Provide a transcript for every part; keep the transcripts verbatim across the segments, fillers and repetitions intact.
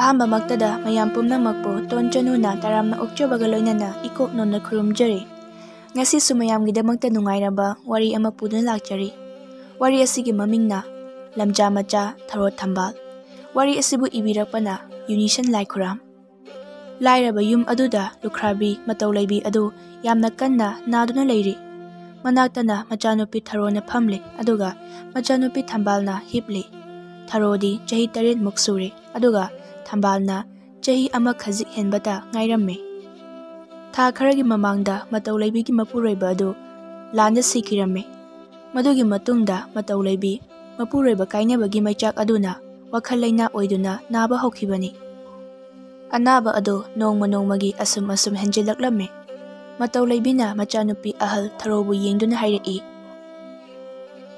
ꯑꯍꯥꯟꯕꯃꯛꯇꯗ ꯃꯌꯥꯝ ꯄꯨꯝꯅꯃꯛꯄꯨ ꯇꯣꯟ ꯆꯅꯨꯅ ꯇꯔꯥꯝꯅ ꯑꯣꯛꯆꯕꯒ ꯂꯣꯏꯅꯅ ꯏꯀꯣꯛ ꯅꯣꯟꯅ ꯈꯨꯔꯨꯝꯖꯔꯤ꯫ ꯉꯁꯤꯁꯨ ꯃꯌꯥꯝꯒꯤꯗꯃꯛꯇ ꯅꯨꯡꯉꯥꯏꯔꯕ ꯋꯥꯔꯤ ꯑꯃ ꯄꯨꯗꯨꯅ ꯂꯥꯛꯆꯔꯤ꯫ ꯋꯥꯔꯤ ꯑꯁꯤꯒꯤ ꯃꯃꯤꯡꯅ ꯂꯝꯖꯥ ꯃꯆꯥ ꯊꯔꯣ ꯊꯝꯕꯥꯜ꯫ ꯋꯥꯔꯤ ꯑꯁꯤꯕꯨ ꯏꯕꯤꯔꯛꯄꯅ ꯌꯨꯅꯤꯁꯟ ꯂꯥꯏꯈꯨꯔꯥꯝ꯫ ꯂꯥꯏꯔꯕ ꯌꯨꯝ ꯑꯗꯨꯗ ꯂꯨꯈ꯭ꯔꯥꯕꯤ ꯃꯇꯧ ꯂꯩꯕꯤ ꯑꯗꯨ ꯌꯥꯝꯅ ꯀꯟꯅ ꯅꯥꯗꯨꯅ ꯂꯩꯔꯤ꯫ ꯃꯅꯥꯛꯇꯅ ꯃꯆꯥꯅꯨꯄꯤ ꯊꯔꯣꯅ ꯐꯝꯂꯤ, ꯑꯗꯨꯒ ꯃꯆꯥꯅꯨꯄꯤ ꯊꯝꯕꯥꯜꯅ ꯍꯤꯞꯂꯤ꯫ ꯊꯔꯣꯗꯤ ꯆꯍꯤ ꯇꯔꯦꯠꯃꯨꯛ ꯁꯨꯔꯦ, ꯑꯗꯨꯒ ꯊꯝꯕꯥꯜꯅ ꯆꯍꯤ ꯑꯃ ꯈꯖꯤꯛ ꯍꯦꯟꯕꯇ ꯉꯥꯏꯔꯝꯃꯤ꯫ ꯊꯥ ꯈꯔꯒꯤ ꯃꯃꯥꯡꯗ ꯃꯇꯧ ꯂꯩꯕꯤꯒꯤ ꯃꯄꯨꯔꯣꯏꯕ ꯑꯗꯨ ꯂꯥꯟꯗ ꯁꯤꯈꯤꯔꯝꯃꯤ꯫ ꯃꯗꯨꯒꯤ ꯃꯇꯨꯡꯗ ꯃꯇꯧ ꯂꯩꯕꯤ ꯃꯄꯨꯔꯣꯏꯕ ꯀꯥꯏꯅꯕꯒꯤ ꯃꯩꯆꯥꯛ ꯑꯗꯨꯅ ꯋꯥꯈꯜ ꯂꯩꯅꯥ ꯑꯣꯏꯗꯨꯅ ꯅꯥꯕ ꯍꯧꯈꯤꯕꯅꯤ꯫ ꯑꯅꯥꯕ ꯑꯗꯨ ꯅꯣꯡꯃ ꯅꯣꯡꯃꯒꯤ ꯑꯁꯨꯝ ꯑꯁꯨꯝ ꯍꯦꯟꯖꯤꯜꯂꯛꯂꯝꯃꯤ꯫ ꯃꯇꯧ ꯂꯩꯕꯤꯅ ꯃꯆꯥꯅꯨꯄꯤ ꯑꯍꯜ ꯊꯔꯣꯕꯨ ꯌꯦꯡꯗꯨꯅ ꯍꯥꯏꯔꯛꯏ,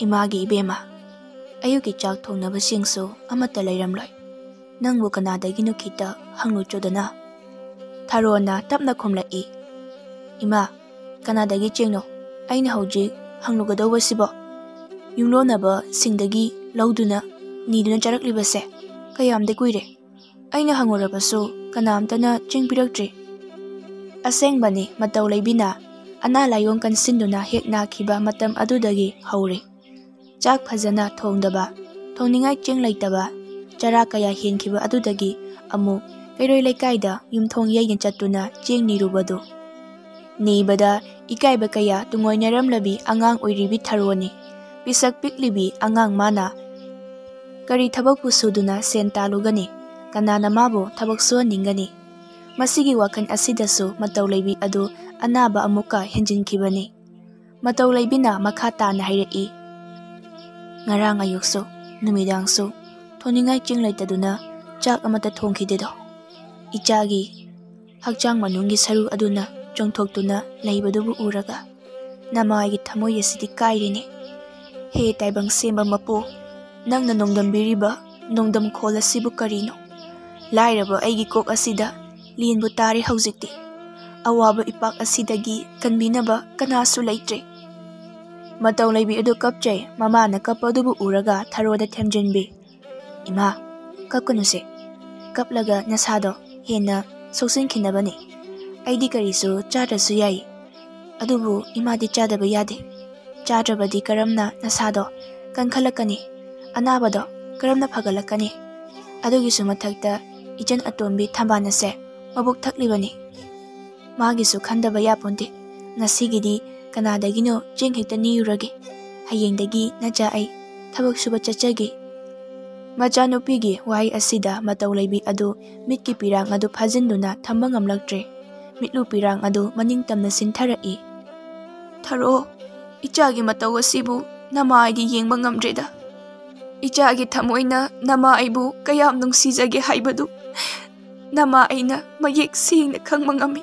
"ꯏꯃꯥꯒꯤ ꯏꯕꯦꯝꯃ, ꯑꯌꯨꯛꯀꯤ ꯆꯥꯛ ꯊꯣꯡꯅꯕꯁꯤꯡꯁꯨ ꯑꯃꯠꯇ ꯂꯩꯔꯝꯂꯣꯏ꯫ ꯅꯪꯕꯨ ꯀꯅꯥꯗꯒꯤꯅꯣ ꯈꯤꯇ ꯍꯪꯂꯨꯆꯣꯗꯅ?" ꯊꯔꯣꯅ ꯇꯞꯅ ꯈꯨꯝꯂꯛꯏ, "ꯏꯃꯥ, ꯀꯅꯥꯗꯒꯤ ꯆꯦꯡꯅꯣ ꯑꯩꯅ ꯍꯧꯖꯤꯛ ꯍꯪꯂꯨꯒꯗꯧꯕꯁꯤꯕꯣ? ꯌꯨꯝꯂꯣꯟꯅꯕꯁꯤꯡꯗꯒꯤ ꯂꯧꯗꯨꯅ ꯅꯤꯗꯨꯅ ꯆꯥꯔꯛꯂꯤꯕꯁꯦ ꯀꯌꯥꯝꯗꯤ ꯀꯨꯏꯔꯦ꯫ ꯑꯩꯅ ꯍꯪꯉꯨꯔꯕꯁꯨ ꯀꯅꯥꯝꯇꯅ ꯆꯦꯡ ꯄꯤꯔꯛꯇ꯭ꯔꯤ꯫" ꯑꯁꯦꯡꯕꯅꯤ, ꯃꯇꯧ ꯂꯩꯕꯤꯅ ꯑꯅꯥ ꯂꯥꯏꯌꯣꯡ ꯀꯟꯁꯤꯟꯗꯨꯅ ꯍꯦꯛ ꯅꯥꯈꯤꯕ ꯃꯇꯝ ꯑꯗꯨꯗꯒꯤ ꯍꯧꯔꯦ꯫ ꯆꯥꯛ ꯐꯖꯅ ꯊꯣꯡꯗꯕ, ꯊꯣꯡꯅꯤꯡꯉꯥꯏ ꯆꯦꯡ ꯂꯩꯇꯕ, ꯆꯔꯥ ꯀꯌꯥ ꯍꯦꯟꯈꯤꯕ ꯑꯗꯨꯗꯒꯤ ꯑꯃꯨꯛ ꯀꯩꯔꯣꯏ ꯂꯩꯀꯥꯏꯗ ꯌꯨꯝꯊꯣꯡ ꯌꯩꯅ ꯆꯠꯇꯨꯅ ꯆꯦꯡ ꯅꯤꯔꯨꯕꯗꯨ꯫ ꯅꯤꯕꯗ ꯏꯀꯥꯏꯕ ꯀꯌꯥ ꯇꯨꯡꯑꯣꯏꯅꯔꯝꯂꯕꯤ ꯑꯉꯥꯡ ꯑꯣꯏꯔꯤꯕꯤ ꯊꯔꯣꯅꯤ꯫ ꯄꯤꯁꯛ ꯄꯤꯛꯂꯤꯕꯤ ꯑꯉꯥꯡ ꯃꯥꯅ ꯀꯔꯤ ꯊꯕꯛꯄꯨ ꯁꯨꯗꯨꯅ ꯁꯦꯟ ꯇꯥꯜꯂꯨꯒꯅꯤ? ꯀꯅꯥꯅ ꯃꯥꯕꯨ ꯊꯕꯛ ꯁꯨꯍꯟꯅꯤꯡꯒꯅꯤ? ꯃꯁꯤꯒꯤ ꯋꯥꯈꯜ ꯑꯁꯤꯗꯁꯨ ꯃꯇꯧ ꯂꯩꯕꯤ ꯑꯗꯨ ꯑꯅꯥꯕ ꯑꯃꯨꯛꯀ ꯍꯦꯟꯖꯤꯟꯈꯤꯕꯅꯤ꯫ ꯃꯇꯧ ꯂꯩꯕꯤꯅ ꯃꯈꯥ ꯇꯥꯅ ꯍꯥꯏꯔꯛꯏ, "ꯉꯔꯥꯡ ꯑꯌꯨꯛꯁꯨ, ꯅꯨꯃꯤꯗꯥꯡꯁꯨ ꯊꯣꯡꯅꯤꯡꯉꯥꯏ ꯆꯦꯡ ꯂꯩꯇꯗꯨꯅ ꯆꯥꯛ ꯑꯃꯠꯇ ꯊꯣꯡꯈꯤꯗꯦꯗꯣ꯫ ꯏꯆꯥꯒꯤ ꯍꯛꯆꯥꯡ ꯃꯅꯨꯡꯒꯤ ꯁꯔꯨ ꯑꯗꯨꯅ ꯆꯣꯡꯊꯣꯛꯇꯨꯅ ꯂꯩꯕꯗꯨꯕꯨ ꯎꯔꯒ ꯅꯃꯥꯒꯤ ꯊꯃꯣꯏ ꯑꯁꯤꯗꯤ ꯀꯥꯏꯔꯦꯅꯦ꯫ ꯍꯦ ꯇꯥꯏꯕꯪ ꯁꯦꯝꯕ ꯃꯄꯨ, ꯅꯪꯅ ꯅꯣꯡꯗꯝꯕꯤꯔꯤꯕ ꯅꯣꯡꯗꯝ ꯈꯣꯜ ꯑꯁꯤꯕꯨ ꯀꯔꯤꯅꯣ? ꯂꯥꯏꯔꯕ ꯑꯩꯒꯤ ꯀꯣꯛ ꯑꯁꯤꯗ ꯂꯦꯟꯕꯨ ꯇꯥꯔꯦ ꯍꯧꯖꯤꯛꯇꯤ꯫ ꯑꯋꯥꯕ ꯏꯄꯥꯛ ꯑꯁꯤꯗꯒꯤ ꯀꯟꯕꯤꯅꯕ ꯀꯅꯥꯁꯨ ꯂꯩꯇ꯭ꯔꯦ꯫" ꯃꯇꯧ ꯂꯩꯕꯤ ꯑꯗꯨ ꯀꯞꯆꯩ꯫ ꯃꯃꯥꯅ ꯀꯞꯄ ꯑꯗꯨꯕꯨ ꯎꯔꯒ ꯊꯔꯣꯗ ꯊꯦꯝꯖꯤꯟꯕꯤ, "ꯏꯃꯥ, ꯀꯞꯀꯅꯨꯁꯦ꯫ ꯀꯞꯂꯒ ꯅꯁꯥꯗꯣ ꯍꯦꯟꯅ ꯁꯣꯛꯆꯤꯟꯈꯤꯅꯕꯅꯤ꯫ ꯑꯩꯗꯤ ꯀꯔꯤꯁꯨ ꯆꯥꯗ꯭ꯔꯁꯨ ꯌꯥꯏ, ꯑꯗꯨꯕꯨ ꯏꯃꯥꯗꯤ ꯆꯥꯗꯕ ꯌꯥꯗꯦ꯫ ꯆꯥꯗ꯭ꯔꯕꯗꯤ ꯀꯔꯝꯅ ꯅꯁꯥꯗꯣ ꯀꯟꯈꯠꯂꯛꯀꯅꯤ? ꯑꯅꯥꯕꯗꯣ ꯀꯔꯝꯅ ꯐꯒꯠꯂꯛꯀꯅꯤ? ꯑꯗꯨꯒꯤꯁꯨ ꯃꯊꯛꯇ ꯏꯆꯟ ꯑꯇꯣꯝꯕꯤ ꯊꯝꯕꯥꯜ ꯑꯁꯦ ꯃꯕꯨꯛ ꯊꯛꯂꯤꯕꯅꯤ꯫ ꯃꯥꯒꯤꯁꯨ ꯈꯟꯗꯕ ꯌꯥꯄꯣꯟꯇꯦ꯫ ꯉꯁꯤꯒꯤꯗꯤ ꯀꯅꯥꯗꯒꯤꯅꯣ ꯆꯦꯡ ꯍꯦꯛꯇ ꯅꯤꯔꯨꯔꯒꯦ꯫ ꯍꯌꯦꯡꯗꯒꯤ ꯅꯆꯥ ꯑꯩ ꯊꯕꯛ ꯁꯨꯕ ꯆꯠꯆꯒꯦ꯫ ꯃꯆꯥꯅꯨꯄꯤꯒꯤ ꯋꯥꯍꯩ ꯑꯁꯤꯗ ꯃꯇꯧ ꯂꯩꯕꯤ ꯑꯗꯨ ꯃꯤꯠꯀꯤ ꯄꯤꯔꯥꯡ ꯑꯗꯨ ꯐꯥꯖꯤꯟꯗꯨꯅ ꯊꯝꯕ ꯉꯝꯂꯛꯇ꯭ꯔꯦ꯫ ꯃꯤꯠꯂꯨ ꯄꯤꯔꯥꯡ ꯑꯗꯨ ꯃꯅꯤꯡ ꯇꯝꯅ ꯆꯤꯟꯊꯔꯛꯏ꯫ "ꯊꯔꯣ, ꯏꯆꯥꯒꯤ ꯃꯇꯧ ꯑꯁꯤꯕꯨ ꯅꯃꯥ ꯑꯩꯗꯤ ꯌꯦꯡꯕ ꯉꯝꯗ꯭ꯔꯦꯗ꯫ ꯏꯆꯥꯒꯤ ꯊꯃꯣꯏꯅ ꯅꯃꯥ ꯑꯩꯕꯨ ꯀꯌꯥꯝ ꯅꯨꯡꯁꯤꯖꯒꯦ ꯍꯥꯏꯕꯗꯨ ꯅꯃꯥ ꯑꯩꯅ ꯃꯌꯦꯛ ꯁꯦꯡꯅ ꯈꯪꯕ ꯉꯝꯃꯤ꯫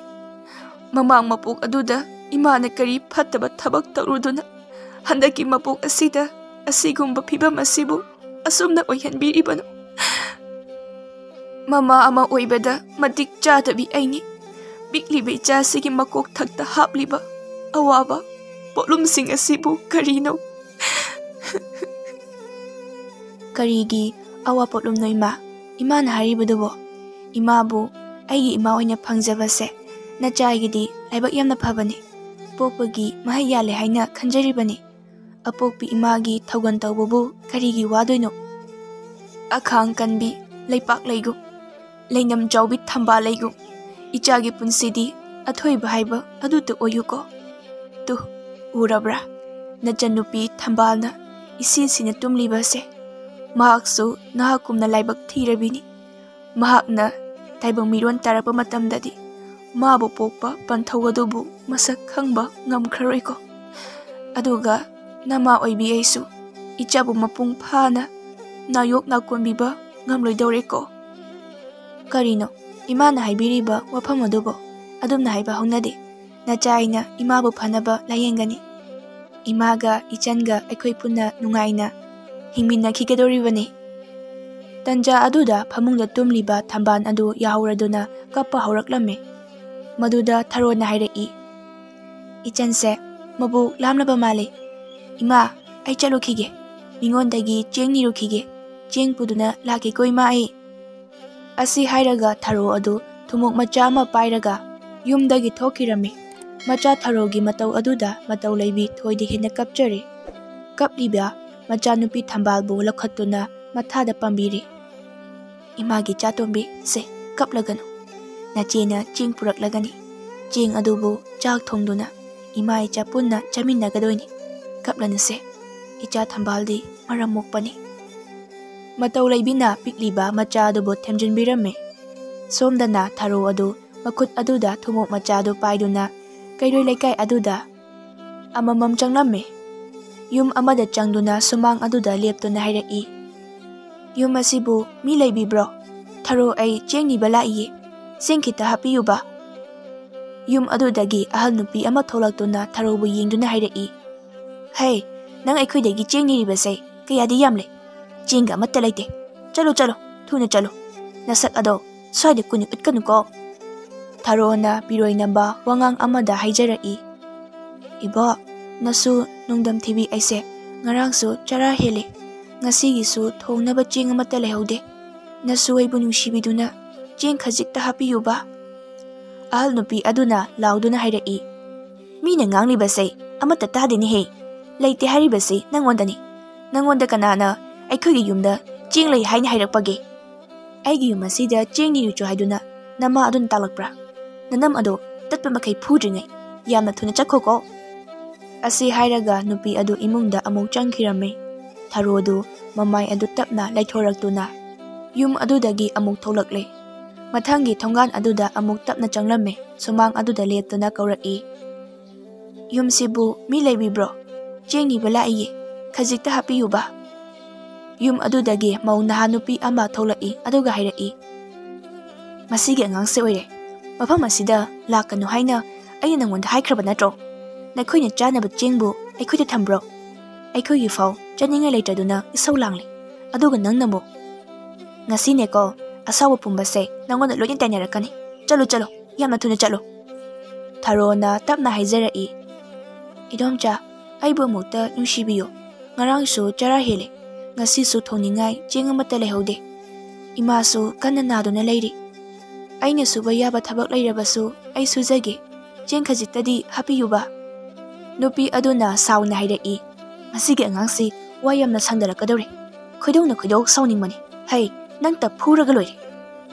ꯃꯃꯥꯡ ꯃꯄꯣꯛ ꯑꯗꯨꯗ ꯏꯃꯥꯅ ꯀꯔꯤ ꯐꯠꯇꯕ ꯊꯕꯛ ꯇꯧꯔꯨꯗꯨꯅ ꯍꯟꯗꯛꯀꯤ ꯃꯄꯣꯛ ꯑꯁꯤꯗ ꯑꯁꯤꯒꯨꯝꯕ ꯐꯤꯕꯝ ꯑꯁꯤꯕꯨ ꯑꯁꯨꯝꯅ ꯑꯣꯏꯍꯟꯕꯤꯔꯤꯕꯅꯣ? ꯃꯃꯥ ꯑꯃ ꯑꯣꯏꯕꯗ ꯃꯇꯤꯛ ꯆꯥꯗꯕꯤ ꯑꯩꯅꯤ꯫ ꯄꯤꯛꯂꯤꯕ ꯏꯆꯥꯁꯤꯒꯤ ꯃꯀꯣꯛ ꯊꯛꯇ ꯍꯥꯞꯂꯤꯕ ꯑꯋꯥꯕ ꯄꯣꯠꯂꯨꯝꯁꯤꯡ ꯑꯁꯤꯕꯨ ꯀꯔꯤꯅꯣ?" "ꯀꯔꯤꯒꯤ ꯑꯋꯥ ꯄꯣꯠꯂꯨꯝꯅꯣ ꯏꯃꯥ? ꯏꯃꯥꯅ ꯍꯥꯏꯔꯤꯕꯗꯨꯕꯣ? ꯏꯃꯥꯕꯨ ꯑꯩꯒꯤ ꯏꯃꯥ ꯑꯣꯏꯅ ꯐꯪꯖꯕꯁꯦ ꯅꯆꯥꯒꯤꯗꯤ ꯂꯥꯏꯕꯛ ꯌꯥꯝꯅ ꯐꯕꯅꯤ꯫ ꯄꯣꯛꯄꯒꯤ ꯃꯍꯩ ꯌꯥꯜꯂꯦ ꯍꯥꯏꯅ ꯈꯟꯖꯔꯤꯕꯅꯤ꯫ ꯑꯄꯣꯛꯄꯤ ꯏꯃꯥꯒꯤ ꯊꯧꯒꯜ ꯇꯧꯕꯕꯨ ꯀꯔꯤꯒꯤ ꯋꯥꯗꯣꯏꯅꯣ? ꯑꯈꯥꯡ ꯀꯟꯕꯤ ꯂꯩꯄꯥꯛ ꯂꯩꯒꯨꯝ, ꯂꯩꯅꯝ ꯆꯥꯎꯕꯤ ꯊꯝꯕꯥꯜ ꯂꯩꯒꯨꯝ ꯏꯆꯥꯒꯤ ꯄꯨꯟꯁꯤꯗꯤ ꯑꯊꯣꯏꯕ ꯍꯥꯏꯕ ꯑꯗꯨꯇ ꯑꯣꯏꯌꯨꯀꯣ꯫ ꯇꯨ, ꯎꯔꯕ꯭ꯔꯥ? ꯅꯆꯟꯅꯨꯄꯤ ꯊꯝꯕꯥꯜꯅ ꯏꯁꯤꯟ ꯁꯤꯟꯅ ꯇꯨꯝꯂꯤꯕꯁꯦ꯫ ꯃꯍꯥꯛꯁꯨ ꯅꯍꯥꯛꯀꯨꯝꯅ ꯂꯥꯏꯕꯛ ꯊꯤꯔꯕꯤꯅꯤ꯫ ꯃꯍꯥꯛꯅ ꯇꯥꯏꯕꯪ ꯃꯤꯔꯣꯟ ꯇꯥꯔꯛꯄ ꯃꯇꯝꯗꯗꯤ ꯃꯥꯕꯨ ꯄꯣꯛꯄ ꯄꯟꯊꯧ ꯑꯗꯨꯕꯨ ꯃꯁꯛ ꯈꯪꯕ ꯉꯝꯈ꯭ꯔꯔꯣꯏꯀꯣ꯫ ꯑꯗꯨꯒ ꯅꯃꯥ ꯑꯣꯏꯕꯤ ꯑꯩꯁꯨ ꯏꯆꯥꯕꯨ ꯃꯄꯨꯡ ꯐꯥꯅ ꯅꯥꯌꯣꯛ ꯅꯥꯀꯣꯟꯕꯤꯕ ꯉꯝꯂꯣꯏꯗꯧꯔꯦꯀꯣ꯫ ꯀꯔꯤꯅꯣ ꯏꯃꯥꯅ ꯍꯥꯏꯕꯤꯔꯤꯕ ꯋꯥꯐꯝ ꯑꯗꯨꯕꯣ? ꯑꯗꯨꯝꯅ ꯍꯥꯏꯕ ꯍꯧꯅꯗꯦ꯫ ꯅꯆꯥ ꯑꯩꯅ ꯏꯃꯥꯕꯨ ꯐꯅꯕ ꯂꯥꯌꯦꯡꯒꯅꯤ꯫ ꯏꯃꯥꯒ ꯏꯆꯟꯒ ꯑꯩꯈꯣꯏ ꯄꯨꯟꯅ ꯅꯨꯡꯉꯥꯏꯅ ꯍꯤꯡꯃꯤꯟꯅꯈꯤꯒꯗꯧꯔꯤꯕꯅꯤ꯫" ꯇꯟꯖꯥ ꯑꯗꯨꯗ ꯐꯃꯨꯡꯗ ꯇꯨꯝꯂꯤꯕ ꯊꯝꯕꯥꯜ ꯑꯗꯨ ꯌꯥꯍꯧꯔꯗꯨꯅ ꯀꯞꯄ ꯍꯧꯔꯛꯂꯝꯃꯤ꯫ ꯃꯗꯨꯗ ꯊꯔꯣꯅ ꯍꯥꯏꯔꯛꯏ, "ꯏꯆꯟꯁꯦ ꯃꯕꯨꯛ ꯂꯥꯝꯂꯕ ꯃꯥꯜꯂꯤ꯫ ꯏꯃꯥ, ꯑꯩ ꯆꯠꯂꯨꯈꯤꯒꯦ꯫ ꯃꯤꯉꯣꯟꯗꯒꯤ ꯆꯦꯡ ꯅꯤꯔꯨꯈꯤꯒꯦ꯫ ꯆꯦꯡ ꯄꯨꯗꯨꯅ ꯂꯥꯛꯀꯦꯀꯣ ꯏꯃꯥ ꯑꯩ꯫" ꯑꯁꯤ ꯍꯥꯏꯔꯒ ꯊꯔꯣ ꯑꯗꯨ ꯊꯨꯃꯣꯛ ꯃꯆꯥ ꯑꯃ ꯄꯥꯏꯔꯒ ꯌꯨꯝꯗꯒꯤ ꯊꯣꯛꯈꯤꯔꯝꯃꯤ꯫ ꯃꯆꯥ ꯊꯔꯣꯒꯤ ꯃꯇꯧ ꯑꯗꯨꯗ ꯃꯇꯧ ꯂꯩꯕꯤ ꯊꯣꯏꯗꯤ ꯍꯦꯟꯅ ꯀꯞꯆꯔꯦ꯫ ꯀꯞꯂꯤꯕ ꯃꯆꯥꯅꯨꯄꯤ ꯊꯝꯕꯥꯜꯕꯨ ꯂꯧꯈꯠꯇꯨꯅ ꯃꯊꯥꯗ ꯄꯥꯝꯕꯤꯔꯤ꯫ "ꯏꯃꯥꯒꯤ ꯆꯥꯇꯣꯝꯕꯤ, ꯁꯦ, ꯀꯞꯂꯒꯅꯨ꯫ ꯅꯆꯦꯅ ꯆꯦꯡ ꯄꯨꯔꯛꯂꯒꯅꯤ꯫ ꯆꯦꯡ ꯑꯗꯨꯕꯨ ꯆꯥꯛ ꯊꯣꯡꯗꯨꯅ ꯏꯃꯥ ꯏꯆꯥ ꯄꯨꯟꯅ ꯆꯥꯃꯤꯟꯅꯒꯗꯣꯏꯅꯤ꯫ ꯀꯞꯂꯅꯨꯁꯦ꯫ ꯏꯆꯥ ꯊꯝꯕꯥꯜꯗꯤ ꯃꯔꯝ ꯃꯣꯛꯄꯅꯤ꯫" ꯃꯇꯧ ꯂꯩꯕꯤꯅ ꯄꯤꯛꯂꯤꯕ ꯃꯆꯥ ꯑꯗꯨꯕꯨ ꯊꯦꯝꯖꯤꯟꯕꯤꯔꯝꯃꯤ꯫ ꯁꯣꯝꯗꯅ ꯊꯔꯣ ꯑꯗꯨ ꯃꯈꯨꯠ ꯑꯗꯨꯗ ꯊꯨꯃꯣꯛ ꯃꯆꯥ ꯑꯗꯨ ꯄꯥꯏꯗꯨꯅ ꯀꯩꯔꯣꯏ ꯂꯩꯀꯥꯏ ꯑꯗꯨꯗ ꯑꯃꯃꯝ ꯆꯪꯂꯝꯃꯤ꯫ ꯌꯨꯝ ꯑꯃꯗ ꯆꯪꯗꯨꯅ ꯁꯨꯃꯥꯡ ꯑꯗꯨꯗ ꯂꯦꯞꯇꯨꯅ ꯍꯥꯏꯔꯛꯏ, "ꯌꯨꯝ ꯑꯁꯤꯕꯨ ꯃꯤ ꯂꯩꯕꯤꯕ꯭ꯔꯣ? ꯊꯔꯣ ꯑꯩ ꯆꯦꯡ ꯅꯤꯕ ꯂꯥꯛꯏꯌꯦ꯫ ꯆꯦꯡ ꯈꯤꯇ ꯍꯥꯞꯄꯤꯌꯨꯕ꯫" ꯌꯨꯝ ꯑꯗꯨꯗꯒꯤ ꯑꯍꯜ ꯅꯨꯄꯤ ꯑꯃ ꯊꯣꯛꯂꯛꯇꯨꯅ ꯊꯔꯣꯕꯨ ꯌꯦꯡꯗꯨꯅ ꯍꯥꯏꯔꯛꯏ, "ꯍꯦ, ꯅꯪ ꯑꯩꯈꯣꯏꯗꯒꯤ ꯆꯦꯡ ꯅꯤꯔꯤꯕꯁꯦ ꯀꯌꯥꯗꯤ ꯌꯥꯝꯂꯦ? ꯆꯦꯡꯒ ꯑꯃꯠꯇ ꯂꯩꯇꯦ꯫ ꯆꯠꯂꯨ, ꯆꯠꯂꯨ, ꯊꯨꯅ ꯆꯠꯂꯨ꯫ ꯅꯁꯛ ꯑꯗꯣ ꯁ꯭ꯋꯥꯏꯗ ꯀꯨꯟꯅ ꯎꯠꯀꯅꯨꯀꯣ꯫" ꯊꯔꯣꯅ ꯄꯤꯔꯣꯏꯅꯕ ꯋꯥꯉꯥꯡ ꯑꯃꯗ ꯍꯥꯏꯖꯔꯛꯏ, "ꯏꯕꯣ, ꯅꯁꯨ ꯅꯣꯡꯗꯝ ꯊꯤꯕꯤ ꯑꯩꯁꯦ ꯉꯔꯥꯡꯁꯨ ꯆꯔꯥ ꯍꯦꯜꯂꯦ꯫ ꯉꯁꯤꯒꯤꯁꯨ ꯊꯣꯡꯅꯕ ꯆꯦꯡ ꯑꯃꯠꯇ ꯂꯩꯍꯧꯗꯦ꯫ ꯅꯁꯨ ꯑꯩꯕꯨ ꯅꯨꯡꯁꯤꯕꯤꯗꯨꯅ ꯆꯦꯡ ꯈꯖꯤꯛꯇ ꯍꯥꯞꯄꯤꯌꯨꯕ꯫" ꯑꯍꯜ ꯅꯨꯄꯤ ꯑꯗꯨꯅ ꯂꯥꯎꯗꯨꯅ ꯍꯥꯏꯔꯛꯏ, "ꯃꯤꯅ ꯉꯥꯡꯂꯤꯕꯁꯦ ꯑꯃꯠꯇ ꯇꯥꯗꯦꯅꯦꯍꯦ꯫ ꯂꯩꯇꯦ ꯍꯥꯏꯔꯤꯕꯁꯤ ꯅꯪꯉꯣꯟꯗꯅꯤ꯫ ꯅꯪꯉꯣꯟꯗ ꯀꯅꯥꯅ ꯑꯩꯈꯣꯏꯒꯤ ꯌꯨꯝꯗ ꯆꯦꯡ ꯂꯩ ꯍꯥꯏꯅ ꯍꯥꯏꯔꯛꯄꯒꯦ? ꯑꯩꯒꯤ ꯌꯨꯝ ꯑꯁꯤꯗ ꯆꯦꯡ ꯅꯤꯔꯨꯆꯣ ꯍꯥꯏꯗꯨꯅ ꯅꯃꯥ ꯑꯗꯨꯅ ꯇꯥꯛꯂꯛꯄ꯭ꯔꯥ? ꯅꯅꯝ ꯑꯗꯣ ꯇꯠꯄ ꯃꯈꯩ ꯐꯨꯗ꯭ꯔꯤꯉꯩ ꯌꯥꯝꯅ ꯊꯨꯅ ꯆꯠꯈꯣꯀꯣ꯫" ꯑꯁꯤ ꯍꯥꯏꯔꯒ ꯅꯨꯄꯤ ꯑꯗꯨ ꯏꯃꯨꯡꯗ ꯑꯃꯨꯛ ꯆꯪꯈꯤꯔꯝꯃꯤ꯫ ꯊꯔꯣꯗꯨ ꯃꯃꯥꯏ ꯑꯗꯨ ꯇꯞꯅ ꯂꯩꯊꯣꯔꯛꯇꯨꯅ ꯌꯨꯝ ꯑꯗꯨꯗꯒꯤ ꯑꯃꯨꯛ ꯊꯣꯛꯂꯛꯂꯦ꯫ ꯃꯊꯪꯒꯤ ꯊꯣꯡꯒꯥꯟ ꯑꯗꯨꯗ ꯑꯃꯨꯛ ꯇꯞꯅ ꯆꯪꯂꯝꯃꯤ꯫ ꯁꯨꯃꯥꯡ ꯑꯗꯨꯗ ꯂꯦꯞꯇꯨꯅ ꯀꯧꯔꯛꯏ, "ꯌꯨꯝꯁꯤꯕꯨ ꯃꯤ ꯂꯩꯕꯤꯕ꯭ꯔꯣ? ꯆꯦꯡ ꯅꯤꯕ ꯂꯥꯛꯏꯌꯦ, ꯈꯖꯤꯛꯇ ꯍꯥꯞꯄꯤꯌꯨꯕ꯫" ꯌꯨꯝ ꯑꯗꯨꯗꯒꯤ ꯃꯧ ꯅꯍꯥ ꯅꯨꯄꯤ ꯑꯃ ꯊꯣꯛꯂꯛꯏ, ꯑꯗꯨꯒ ꯍꯥꯏꯔꯛꯏ, "ꯃꯁꯤꯒꯤ ꯑꯉꯥꯡꯁꯦ ꯑꯣꯏꯔꯦ꯫ ꯃꯐꯝ ꯑꯁꯤꯗ ꯂꯥꯛꯀꯅꯨ ꯍꯥꯏꯅ ꯑꯩꯅ ꯅꯪꯉꯣꯟꯗ ꯍꯥꯏꯈ꯭ꯔꯕ ꯅꯠꯇ꯭ꯔꯣ? ꯅꯈꯣꯏꯅ ꯆꯥꯅꯕ ꯆꯦꯡꯕꯨ ꯑꯩꯈꯣꯏꯗ ꯊꯝꯕ꯭ꯔꯣ? ꯑꯩꯈꯣꯏꯒꯤ ꯐꯥꯎ ꯆꯥꯅꯤꯡꯉꯥꯏ ꯂꯩꯇ꯭ꯔꯗꯨꯅ ꯏꯁꯧ ꯂꯥꯡꯂꯦ꯫ ꯑꯗꯨꯒ ꯅꯪꯅ ꯑꯃꯨꯛ, ꯉꯁꯤꯅꯦꯀꯣ, ꯑꯁꯥꯎꯕ ꯄꯨꯝꯕꯁꯦ ꯅꯪꯉꯣꯟꯗ ꯂꯣꯏꯅ ꯇꯥꯏꯅꯔꯛꯀꯅꯤ꯫ ꯆꯠꯂꯨ, ꯆꯠꯂꯨ, ꯌꯥꯝꯅ ꯊꯨꯅ ꯆꯠꯂꯨ꯫" ꯊꯔꯣꯅ ꯇꯞꯅ ꯍꯥꯏꯖꯔꯛꯏ, "ꯏꯗꯣꯝꯆꯥ, ꯑꯩꯕꯨ ꯑꯃꯨꯛꯇ ꯅꯨꯡꯁꯤꯕꯤꯌꯨ꯫ ꯉꯔꯥꯡꯁꯨ ꯆꯔꯥ ꯍꯦꯜꯂꯦ, ꯉꯁꯤꯁꯨ ꯊꯣꯡꯅꯤꯡꯉꯥꯏ ꯆꯦꯡ ꯑꯃꯠꯇ ꯂꯩꯍꯧꯗꯦ꯫ ꯏꯃꯥꯁꯨ ꯀꯟꯅ ꯅꯥꯗꯨꯅ ꯂꯩꯔꯤ꯫ ꯑꯩꯅ ꯁꯨꯕ ꯌꯥꯕ ꯊꯕꯛ ꯂꯩꯔꯕꯁꯨ ꯑꯩ ꯁꯨꯖꯒꯦ꯫ ꯆꯦꯡ ꯈꯖꯤꯛꯇꯗꯤ ꯍꯥꯞꯄꯤꯌꯨꯕ꯫ ꯅꯨꯄꯤ ꯑꯗꯨꯅ ꯁꯥꯎꯅ ꯍꯥꯏꯔꯛꯏ꯫ "ꯃꯁꯤꯒꯤ ꯑꯉꯥꯡꯁꯤ ꯋꯥ ꯌꯥꯝꯅ ꯁꯥꯟꯗꯔꯛꯀꯗꯧꯔꯦ꯫ ꯈꯣꯏꯗꯧꯅ ꯈꯣꯏꯗꯧ ꯁꯥꯎꯅꯤꯡꯕꯅꯤ꯫ ꯍꯩ, ꯅꯪꯇ ꯐꯨꯔꯒ ꯂꯣꯏꯔꯦ"꯫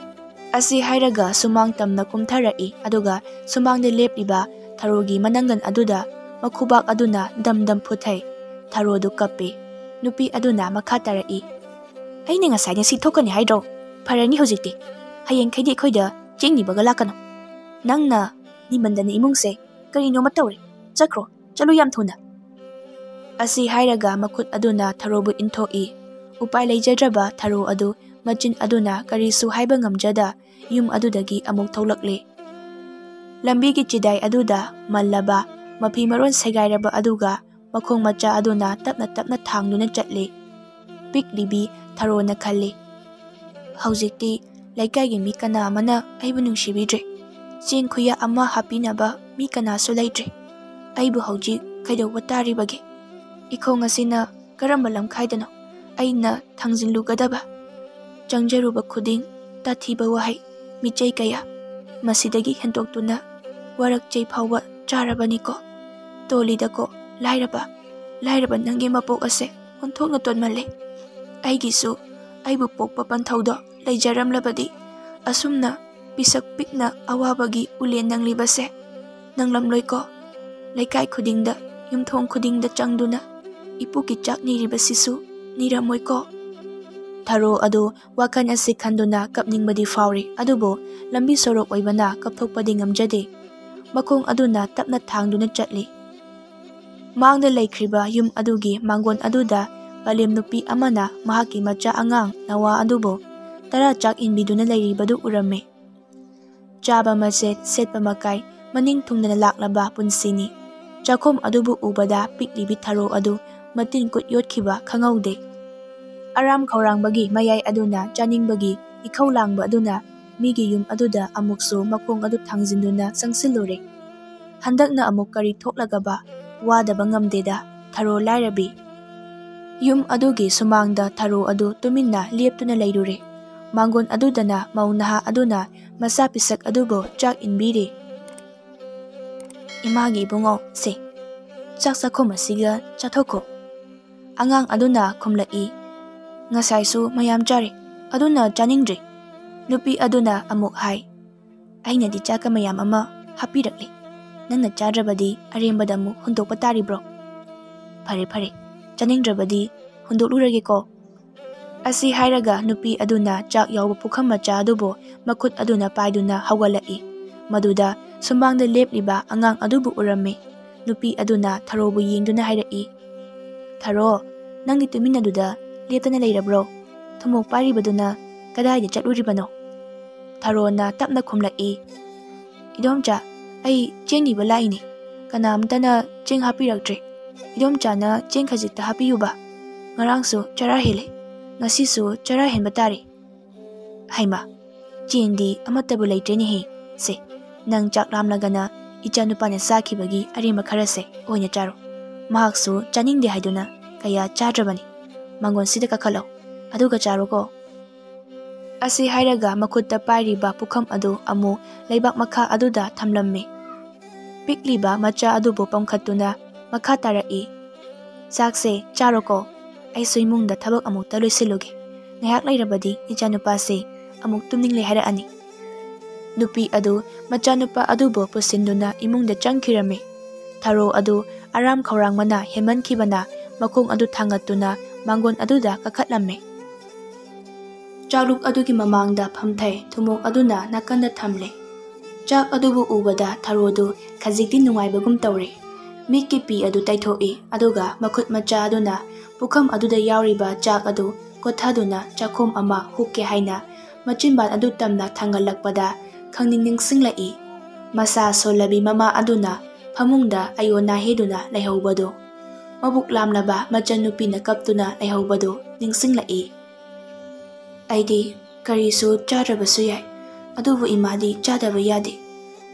ꯑꯁꯤ ꯍꯥꯏꯔꯒ ꯁꯨꯃꯥꯡ ꯇꯝꯅ ꯀꯨꯝꯊꯔꯛꯏ, ꯑꯗꯨꯒ ꯁꯨꯃꯥꯡꯗ ꯂꯦꯞꯂꯤꯕ ꯊꯔꯣꯒꯤ ꯃꯅꯪꯒꯟ ꯑꯗꯨꯗ ꯃꯈꯨꯕꯥꯛ ꯑꯗꯨꯅ ꯗꯝ ꯗꯝ ꯐꯨꯊꯩ꯫ ꯊꯔꯣꯗꯨ ꯀꯞꯄꯤ꯫ ꯅꯨꯄꯤ ꯑꯗꯨꯅ ꯃꯈꯥ ꯇꯥꯔꯛꯏ꯫ "ꯑꯩꯅ ꯉꯁꯥꯏ ꯉꯁꯤ ꯊꯣꯛꯀꯅꯤ ꯍꯥꯏꯗ꯭ꯔꯣ? ꯐꯔꯅꯤ ꯍꯧꯖꯤꯛꯇꯤ꯫ ꯍꯌꯦꯡꯈꯩꯗꯤ ꯑꯩꯈꯣꯏꯗ ꯆꯦꯡ ꯅꯤꯕꯒ ꯂꯥꯛꯀꯅꯨ꯫ ꯅꯪꯅ ꯅꯤꯃꯟꯗꯅ ꯏꯃꯨꯡꯁꯦ ꯀꯔꯤꯅꯣꯃ ꯇꯧꯔꯦ꯫ ꯆꯠꯈ꯭ꯔꯣ, ꯆꯠꯂꯨ ꯌꯥꯝ ꯊꯨꯅ"꯫ ꯑꯁꯤ ꯍꯥꯏꯔꯒ ꯃꯈꯨꯠ ꯑꯗꯨꯅ ꯊꯔꯣꯕꯨ ꯏꯟꯊꯣꯛꯏ꯫ ꯎꯄꯥꯏ ꯂꯩꯖꯗ꯭ꯔꯕ ꯊꯔꯣ ꯑꯗꯨ ꯃꯆꯤꯟ ꯑꯗꯨꯅ ꯀꯔꯤꯁꯨ ꯍꯥꯏꯕ ꯉꯝꯖꯗ ꯌꯨꯝ ꯑꯗꯨꯗꯒꯤ ꯑꯃꯨꯛ ꯊꯣꯛꯂꯛꯂꯦ꯫ ꯂꯝꯕꯤꯒꯤ ꯆꯤꯗꯥꯏ ꯑꯗꯨꯗ ꯃꯜꯂꯕ ꯃꯐꯤ ꯃꯔꯣꯟ ꯁꯦꯒꯥꯏꯔꯕ ꯑꯗꯨꯒ ꯃꯈꯣꯡ ꯃꯆꯥ ꯑꯗꯨꯅ ꯇꯞꯅ ꯇꯞꯅ ꯊꯥꯡꯗꯨꯅ ꯆꯠꯂꯤ꯫ ꯄꯤꯛꯂꯤꯕꯤ ꯊꯔꯣꯅ ꯈꯜꯂꯤ, "ꯍꯧꯖꯤꯛꯇꯤ ꯂꯩꯀꯥꯏꯒꯤ ꯃꯤ ꯀꯅꯥ ꯑꯃꯅ ꯑꯩꯕꯨ ꯅꯨꯡꯁꯤꯕꯤꯗ꯭ꯔꯦ꯫ ꯆꯦꯡ ꯈꯨꯌꯥ ꯑꯃ ꯍꯥꯞꯄꯤꯅꯕ ꯃꯤ ꯀꯅꯥꯁꯨ ꯂꯩꯇ꯭ꯔꯦ꯫ ꯑꯩꯕꯨ ꯍꯧꯖꯤꯛ ꯀꯩꯗꯧꯕ ꯇꯥꯔꯤꯕꯒꯦ? ꯏꯈꯣꯡ ꯑꯁꯤꯅ ꯀꯔꯝꯕ ꯂꯝꯈꯥꯏꯗꯅꯣ ꯑꯩꯅ ꯊꯥꯡꯖꯤꯜꯂꯨꯒꯗꯕ? ꯆꯪꯖꯔꯨꯕ ꯈꯨꯗꯤꯡ ꯇꯥꯊꯤꯕ ꯋꯥꯍꯩ, ꯃꯤꯆꯩ ꯀꯌꯥ꯫ ꯃꯁꯤꯗꯒꯤ ꯍꯦꯟꯗꯣꯛꯇꯨꯅ ꯋꯥꯔꯛꯆꯩ ꯐꯥꯎꯕ ꯆꯥꯔꯕꯅꯤꯀꯣ꯫ ꯇꯣꯜꯂꯤꯗꯀꯣ, ꯂꯥꯏꯔꯕ, ꯂꯥꯏꯔꯕ ꯅꯪꯒꯤ ꯃꯄꯣꯛ ꯑꯁꯦ ꯑꯣꯟꯊꯣꯛꯅ ꯇꯣꯟꯃꯜꯂꯦ꯫ ꯑꯩꯒꯤꯁꯨ ꯑꯩꯕꯨ ꯄꯣꯛꯄ ꯄꯟꯊꯧꯗꯣ ꯂꯩꯖꯔꯝꯂꯕꯗꯤ ꯑꯁꯨꯝꯅ ꯄꯤꯁꯛ ꯄꯤꯛꯅ ꯑꯋꯥꯕꯒꯤ ꯎꯂꯦꯟ ꯅꯪꯂꯤꯕꯁꯦ ꯅꯪꯂꯝꯂꯣꯏꯀꯣ꯫ ꯂꯩꯀꯥꯏ ꯈꯨꯗꯤꯡꯗ, ꯌꯨꯝꯊꯣꯡ ꯈꯨꯗꯤꯡꯗ ꯆꯪꯗꯨꯅ ꯏꯄꯨꯒꯤ ꯆꯥꯛ ꯅꯤꯔꯤꯕꯁꯤꯁꯨ ꯅꯤꯔꯝꯃꯣꯏꯀꯣ"꯫ ꯊꯔꯣ ꯑꯗꯨ ꯋꯥꯈꯜ ꯑꯁꯤ ꯈꯟꯗꯨꯅ ꯀꯞꯅꯤꯡꯕꯗꯤ ꯐꯥꯎꯔꯤ, ꯑꯗꯨꯕꯨ ꯂꯝꯕꯤ ꯁꯣꯔꯣꯛ ꯑꯣꯏꯕꯅ ꯀꯞꯊꯣꯛꯄꯗꯤ ꯉꯝꯖꯗꯦ꯫ ꯃꯈꯣꯡ ꯑꯗꯨꯅ ꯇꯞꯅ ꯊꯥꯡꯗꯨꯅ ꯆꯠꯂꯤ꯫ ꯃꯥꯡꯗ ꯂꯩꯈ꯭ꯔꯤꯕ ꯌꯨꯝ ꯑꯗꯨꯒꯤ ꯃꯥꯡꯒꯣꯟ ꯑꯗꯨꯗ ꯄꯂꯦꯝ ꯅꯨꯄꯤ ꯑꯃꯅ ꯃꯍꯥꯛꯀꯤ ꯃꯆꯥ ꯑꯉꯥꯡ ꯅꯋꯥ ꯑꯗꯨꯕꯨ ꯇꯔꯥ ꯆꯥꯛ ꯏꯟꯕꯤꯗꯨꯅ ꯂꯩꯔꯤꯕꯗꯨ ꯎꯔꯝꯃꯤ꯫ ꯆꯥꯕ ꯃꯆꯦꯠ, ꯁꯦꯠꯄ ꯃꯀꯥꯏ, ꯃꯅꯤꯡ ꯊꯨꯡꯗꯅ ꯂꯥꯛꯂꯕ ꯄꯨꯟꯁꯤꯅꯤ꯫ ꯆꯥꯛꯈꯨꯝ ꯑꯗꯨꯕꯨ ꯎꯕꯗ ꯄꯤꯛꯂꯤꯕꯤ ꯊꯔꯣ ꯑꯗꯨ ꯃꯇꯤꯟ ꯀꯨꯠ ꯌꯣꯠꯈꯤꯕ ꯈꯪꯍꯧꯗꯦ꯫ ꯑꯔꯥꯝ ꯈꯧꯔꯥꯡꯕꯒꯤ ꯃꯌꯥꯏ ꯑꯗꯨꯅ ꯆꯥꯅꯤꯡꯕꯒꯤ ꯏꯈꯧ ꯂꯥꯡꯕ ꯑꯗꯨꯅ ꯃꯤꯒꯤ ꯌꯨꯝ ꯑꯗꯨꯗ ꯑꯃꯨꯛꯁꯨ ꯃꯈꯣꯡ ꯑꯗꯨ ꯊꯥꯡꯖꯤꯟꯗꯨꯅ ꯆꯪꯁꯤꯜꯂꯨꯔꯦ꯫ ꯍꯟꯗꯛꯅ ꯑꯃꯨꯛ ꯀꯔꯤ ꯊꯣꯛꯂꯒꯕ? ꯋꯥꯗꯕ ꯉꯝꯗꯦꯗ, ꯊꯔꯣ ꯂꯥꯏꯔꯕꯤ꯫ ꯌꯨꯝ ꯑꯗꯨꯒꯤ ꯁꯨꯃꯥꯡꯗ ꯊꯔꯣ ꯑꯗꯨ ꯇꯨꯃꯤꯟꯅ ꯂꯦꯞꯇꯨꯅ ꯂꯩꯔꯨꯔꯦ꯫ ꯃꯥꯡꯒꯣꯟ ꯑꯗꯨꯗꯅ ꯃꯧ ꯅꯍꯥ ꯑꯗꯨꯅ ꯃꯆꯥ ꯄꯤꯁꯛ ꯑꯗꯨꯕꯨ ꯆꯥꯛ ꯏꯟꯕꯤꯔꯤ꯫ "ꯏꯃꯥꯒꯤ ꯏꯕꯨꯡꯉꯣ, ꯁꯦ, ꯆꯥꯛ ꯆꯥꯛꯈꯨꯝ ꯑꯁꯤꯒ ꯆꯥꯊꯣꯛꯈꯣ꯫" ꯑꯉꯥꯡ ꯑꯗꯨꯅ ꯈꯨꯝꯂꯛꯏ, "ꯉꯁꯥꯏꯁꯨ ꯃꯌꯥꯝ ꯆꯥꯔꯦ, ꯑꯗꯨꯅ ꯆꯥꯅꯤꯡꯗ꯭ꯔꯦ꯫" ꯅꯨꯄꯤ ꯑꯗꯨꯅ ꯑꯃꯨꯛ ꯍꯥꯏ, "ꯑꯩꯅꯗꯤ ꯆꯥꯛꯀ ꯃꯌꯥꯝ ꯑꯃ ꯍꯥꯞꯄꯤꯔꯛꯂꯦ, ꯅꯪꯅ ꯆꯥꯗ꯭ꯔꯕꯗꯤ ꯑꯔꯦꯝꯕꯗ ꯑꯃꯨꯛ ꯍꯨꯟꯗꯣꯛꯄ ꯇꯥꯔꯤꯕ꯭ꯔꯣ? ꯐꯔꯦ ꯐꯔꯦ, ꯆꯥꯅꯤꯡꯗ꯭ꯔꯕꯗꯤ ꯍꯨꯟꯗꯣꯛꯂꯨꯔꯒꯦꯀꯣ꯫" ꯑꯁꯤ ꯍꯥꯏꯔꯒ ꯅꯨꯄꯤ ꯑꯗꯨꯅ ꯆꯥꯛ ꯌꯥꯎꯕ ꯄꯨꯈꯝ ꯃꯆꯥ ꯑꯗꯨꯕꯨ ꯃꯈꯨꯠ ꯑꯗꯨꯅ ꯄꯥꯏꯗꯨꯅ ꯍꯧꯒꯠꯂꯛꯏ꯫ ꯃꯗꯨꯗ ꯁꯨꯃꯥꯡꯗ ꯂꯦꯞꯂꯤꯕ ꯑꯉꯥꯡ ꯑꯗꯨꯕꯨ ꯎꯔꯝꯃꯤ꯫ ꯅꯨꯄꯤ ꯑꯗꯨꯅ ꯊꯔꯣꯕꯨ ꯌꯦꯡꯗꯨꯅ ꯍꯥꯏꯔꯛꯏ, "ꯊꯔꯣ, ꯅꯪꯗꯤ ꯇꯨꯃꯤꯟꯅꯗꯨꯗ ꯂꯦꯞꯇꯅ ꯂꯩꯔꯕ꯭ꯔꯣ? ꯊꯨꯝꯃꯣꯛ ꯄꯥꯏꯔꯤꯕꯗꯨꯅ ꯀꯗꯥꯏꯗ ꯆꯠꯂꯨꯔꯤꯕꯅꯣ?" ꯊꯔꯣꯅ ꯇꯞꯅ ꯈꯨꯝꯂꯛꯏ, "ꯏꯗꯣꯝꯆꯥ, ꯑꯩ ꯆꯦꯡ ꯅꯤꯕ ꯂꯥꯛꯏꯅꯦ꯫ ꯀꯅꯥꯝꯇꯅ ꯆꯦꯡ ꯍꯥꯞꯄꯤꯔꯛꯇ꯭ꯔꯦ꯫ ꯏꯗꯣꯝꯆꯥꯅ ꯆꯦꯡ ꯈꯖꯤꯛꯇ ꯍꯥꯞꯄꯤꯌꯨꯕ꯫ ꯉꯔꯥꯡꯁꯨ ꯆꯔꯥ ꯍꯦꯜꯂꯦ, ꯉꯁꯤꯁꯨ ꯆꯔꯥ ꯍꯦꯟꯕ ꯇꯥꯔꯦ꯫" "ꯍꯩꯃꯥ, ꯆꯦꯡꯗꯤ ꯑꯃꯠꯇꯕꯨ ꯂꯩꯇ꯭ꯔꯦꯅꯦꯍꯦ꯫ ꯁꯦ, ꯅꯪ ꯆꯥꯛ ꯂꯥꯝꯂꯒꯅ ꯏꯆꯥꯅꯨꯄꯥꯅ ꯆꯥꯈꯤꯕꯒꯤ ꯑꯔꯦꯝꯕ ꯈꯔꯁꯦ ꯑꯣꯏꯅ ꯆꯥꯔꯣ꯫ ꯃꯍꯥꯛꯁꯨ ꯆꯥꯅꯤꯡꯗꯦ ꯍꯥꯏꯗꯨꯅ ꯀꯌꯥ ꯆꯥꯗ꯭ꯔꯕꯅꯤ꯫ ꯃꯥꯡꯒꯣꯟꯁꯤꯗ ꯀꯥꯈꯠꯂꯣ, ꯑꯗꯨꯒ ꯆꯥꯔꯣꯀꯣ꯫" ꯑꯁꯤ ꯍꯥꯏꯔꯒ ꯃꯈꯨꯠꯇ ꯄꯥꯏꯔꯤꯕ ꯄꯨꯈꯝ ꯑꯗꯨ ꯑꯃꯨꯛ ꯂꯩꯕꯥꯛ ꯃꯈꯥ ꯑꯗꯨꯗ ꯊꯝꯂꯝꯃꯤ꯫ ꯄꯤꯛꯂꯤꯕ ꯃꯆꯥ ꯑꯗꯨꯕꯨ ꯄꯝꯈꯠꯇꯨꯅ ꯃꯈꯥ ꯇꯥꯔꯛꯏ, "ꯆꯥꯛꯁꯦ ꯆꯥꯔꯣꯀꯣ, ꯑꯩꯁꯨ ꯏꯃꯨꯡꯗ ꯊꯕꯛ ꯑꯃꯨꯛꯇ ꯂꯣꯏꯁꯤꯜꯂꯨꯒꯦ꯫ ꯉꯥꯏꯍꯥꯛ ꯂꯩꯔꯕꯗꯤ ꯏꯆꯥꯅꯨꯄꯥꯁꯦ ꯑꯃꯨꯛ ꯇꯨꯝꯅꯤꯡꯂꯦ ꯍꯥꯏꯔꯛꯑꯅꯤ꯫" ꯅꯨꯄꯤ ꯑꯗꯨ ꯃꯆꯥꯅꯨꯄꯥ ꯑꯗꯨꯕꯨ ꯄꯨꯁꯤꯟꯗꯨꯅ ꯏꯃꯨꯡꯗ ꯆꯪꯈꯤꯔꯝꯃꯤ꯫ ꯊꯔꯣ ꯑꯗꯨ ꯑꯔꯥꯝ ꯈꯧꯔꯥꯡꯕꯅ ꯍꯦꯟꯃꯟꯈꯤꯕꯅ ꯃꯈꯣꯡ ꯑꯗꯨ ꯊꯥꯡꯒꯠꯇꯨꯅ ꯃꯥꯡꯒꯣꯟ ꯑꯗꯨꯗ ꯀꯥꯈꯠꯂꯝꯃꯤ꯫ ꯆꯥꯛꯂꯨꯛ ꯑꯗꯨꯒꯤ ꯃꯃꯥꯡꯗ ꯐꯝꯊꯩ, ꯊꯨꯝꯃꯣꯛ ꯑꯗꯨꯅ ꯅꯥꯀꯟꯗ ꯊꯝꯂꯦ꯫ ꯆꯥꯛ ꯑꯗꯨꯕꯨ ꯎꯕꯗ ꯊꯔꯣꯗꯨ ꯈꯖꯤꯛꯇꯤ ꯅꯨꯡꯉꯥꯏꯕꯒꯨꯝ ꯇꯧꯔꯦ꯫ ꯃꯤꯠꯀꯤ ꯄꯤ ꯑꯗꯨ ꯇꯩꯊꯣꯛꯏ, ꯑꯗꯨꯒ ꯃꯈꯨꯠ ꯃꯆꯥ ꯑꯗꯨꯅ ꯄꯨꯈꯝ ꯑꯗꯨꯗ ꯌꯥꯎꯔꯤꯕ ꯆꯥꯛ ꯑꯗꯨ ꯀꯣꯠꯊꯗꯨꯅ ꯆꯥꯛꯈꯨꯝ ꯑꯃ ꯍꯨꯛꯀꯦ ꯍꯥꯏꯅ ꯃꯆꯤꯟꯕꯥꯟ ꯑꯗꯨ ꯇꯝꯅ ꯊꯥꯡꯒꯠꯂꯛꯄꯗ ꯈꯪꯅꯤꯡ ꯅꯤꯡꯁꯤꯡꯂꯛꯏ꯫ ꯃꯁꯥ ꯁꯣꯜꯂꯕꯤ ꯃꯃꯥ ꯑꯗꯨꯅ ꯐꯃꯨꯡꯗ ꯑꯌꯣꯟ ꯅꯥꯍꯦꯗꯨꯅ ꯂꯩꯍꯧꯕꯗꯨ꯫ ꯃꯕꯨꯛ ꯂꯥꯝꯂꯕ ꯃꯆꯟꯅꯨꯄꯤꯅ ꯀꯞꯇꯨꯅ ꯂꯩꯍꯧꯕꯗꯨ ꯅꯤꯡꯁꯤꯡꯂꯛꯏ꯫ "ꯑꯩꯗꯤ ꯀꯔꯤꯁꯨ ꯆꯥꯗ꯭ꯔꯕꯁꯨ ꯌꯥꯏ, ꯑꯗꯨꯕꯨ ꯏꯃꯥꯗꯤ ꯆꯥꯗꯕ ꯌꯥꯗꯦ꯫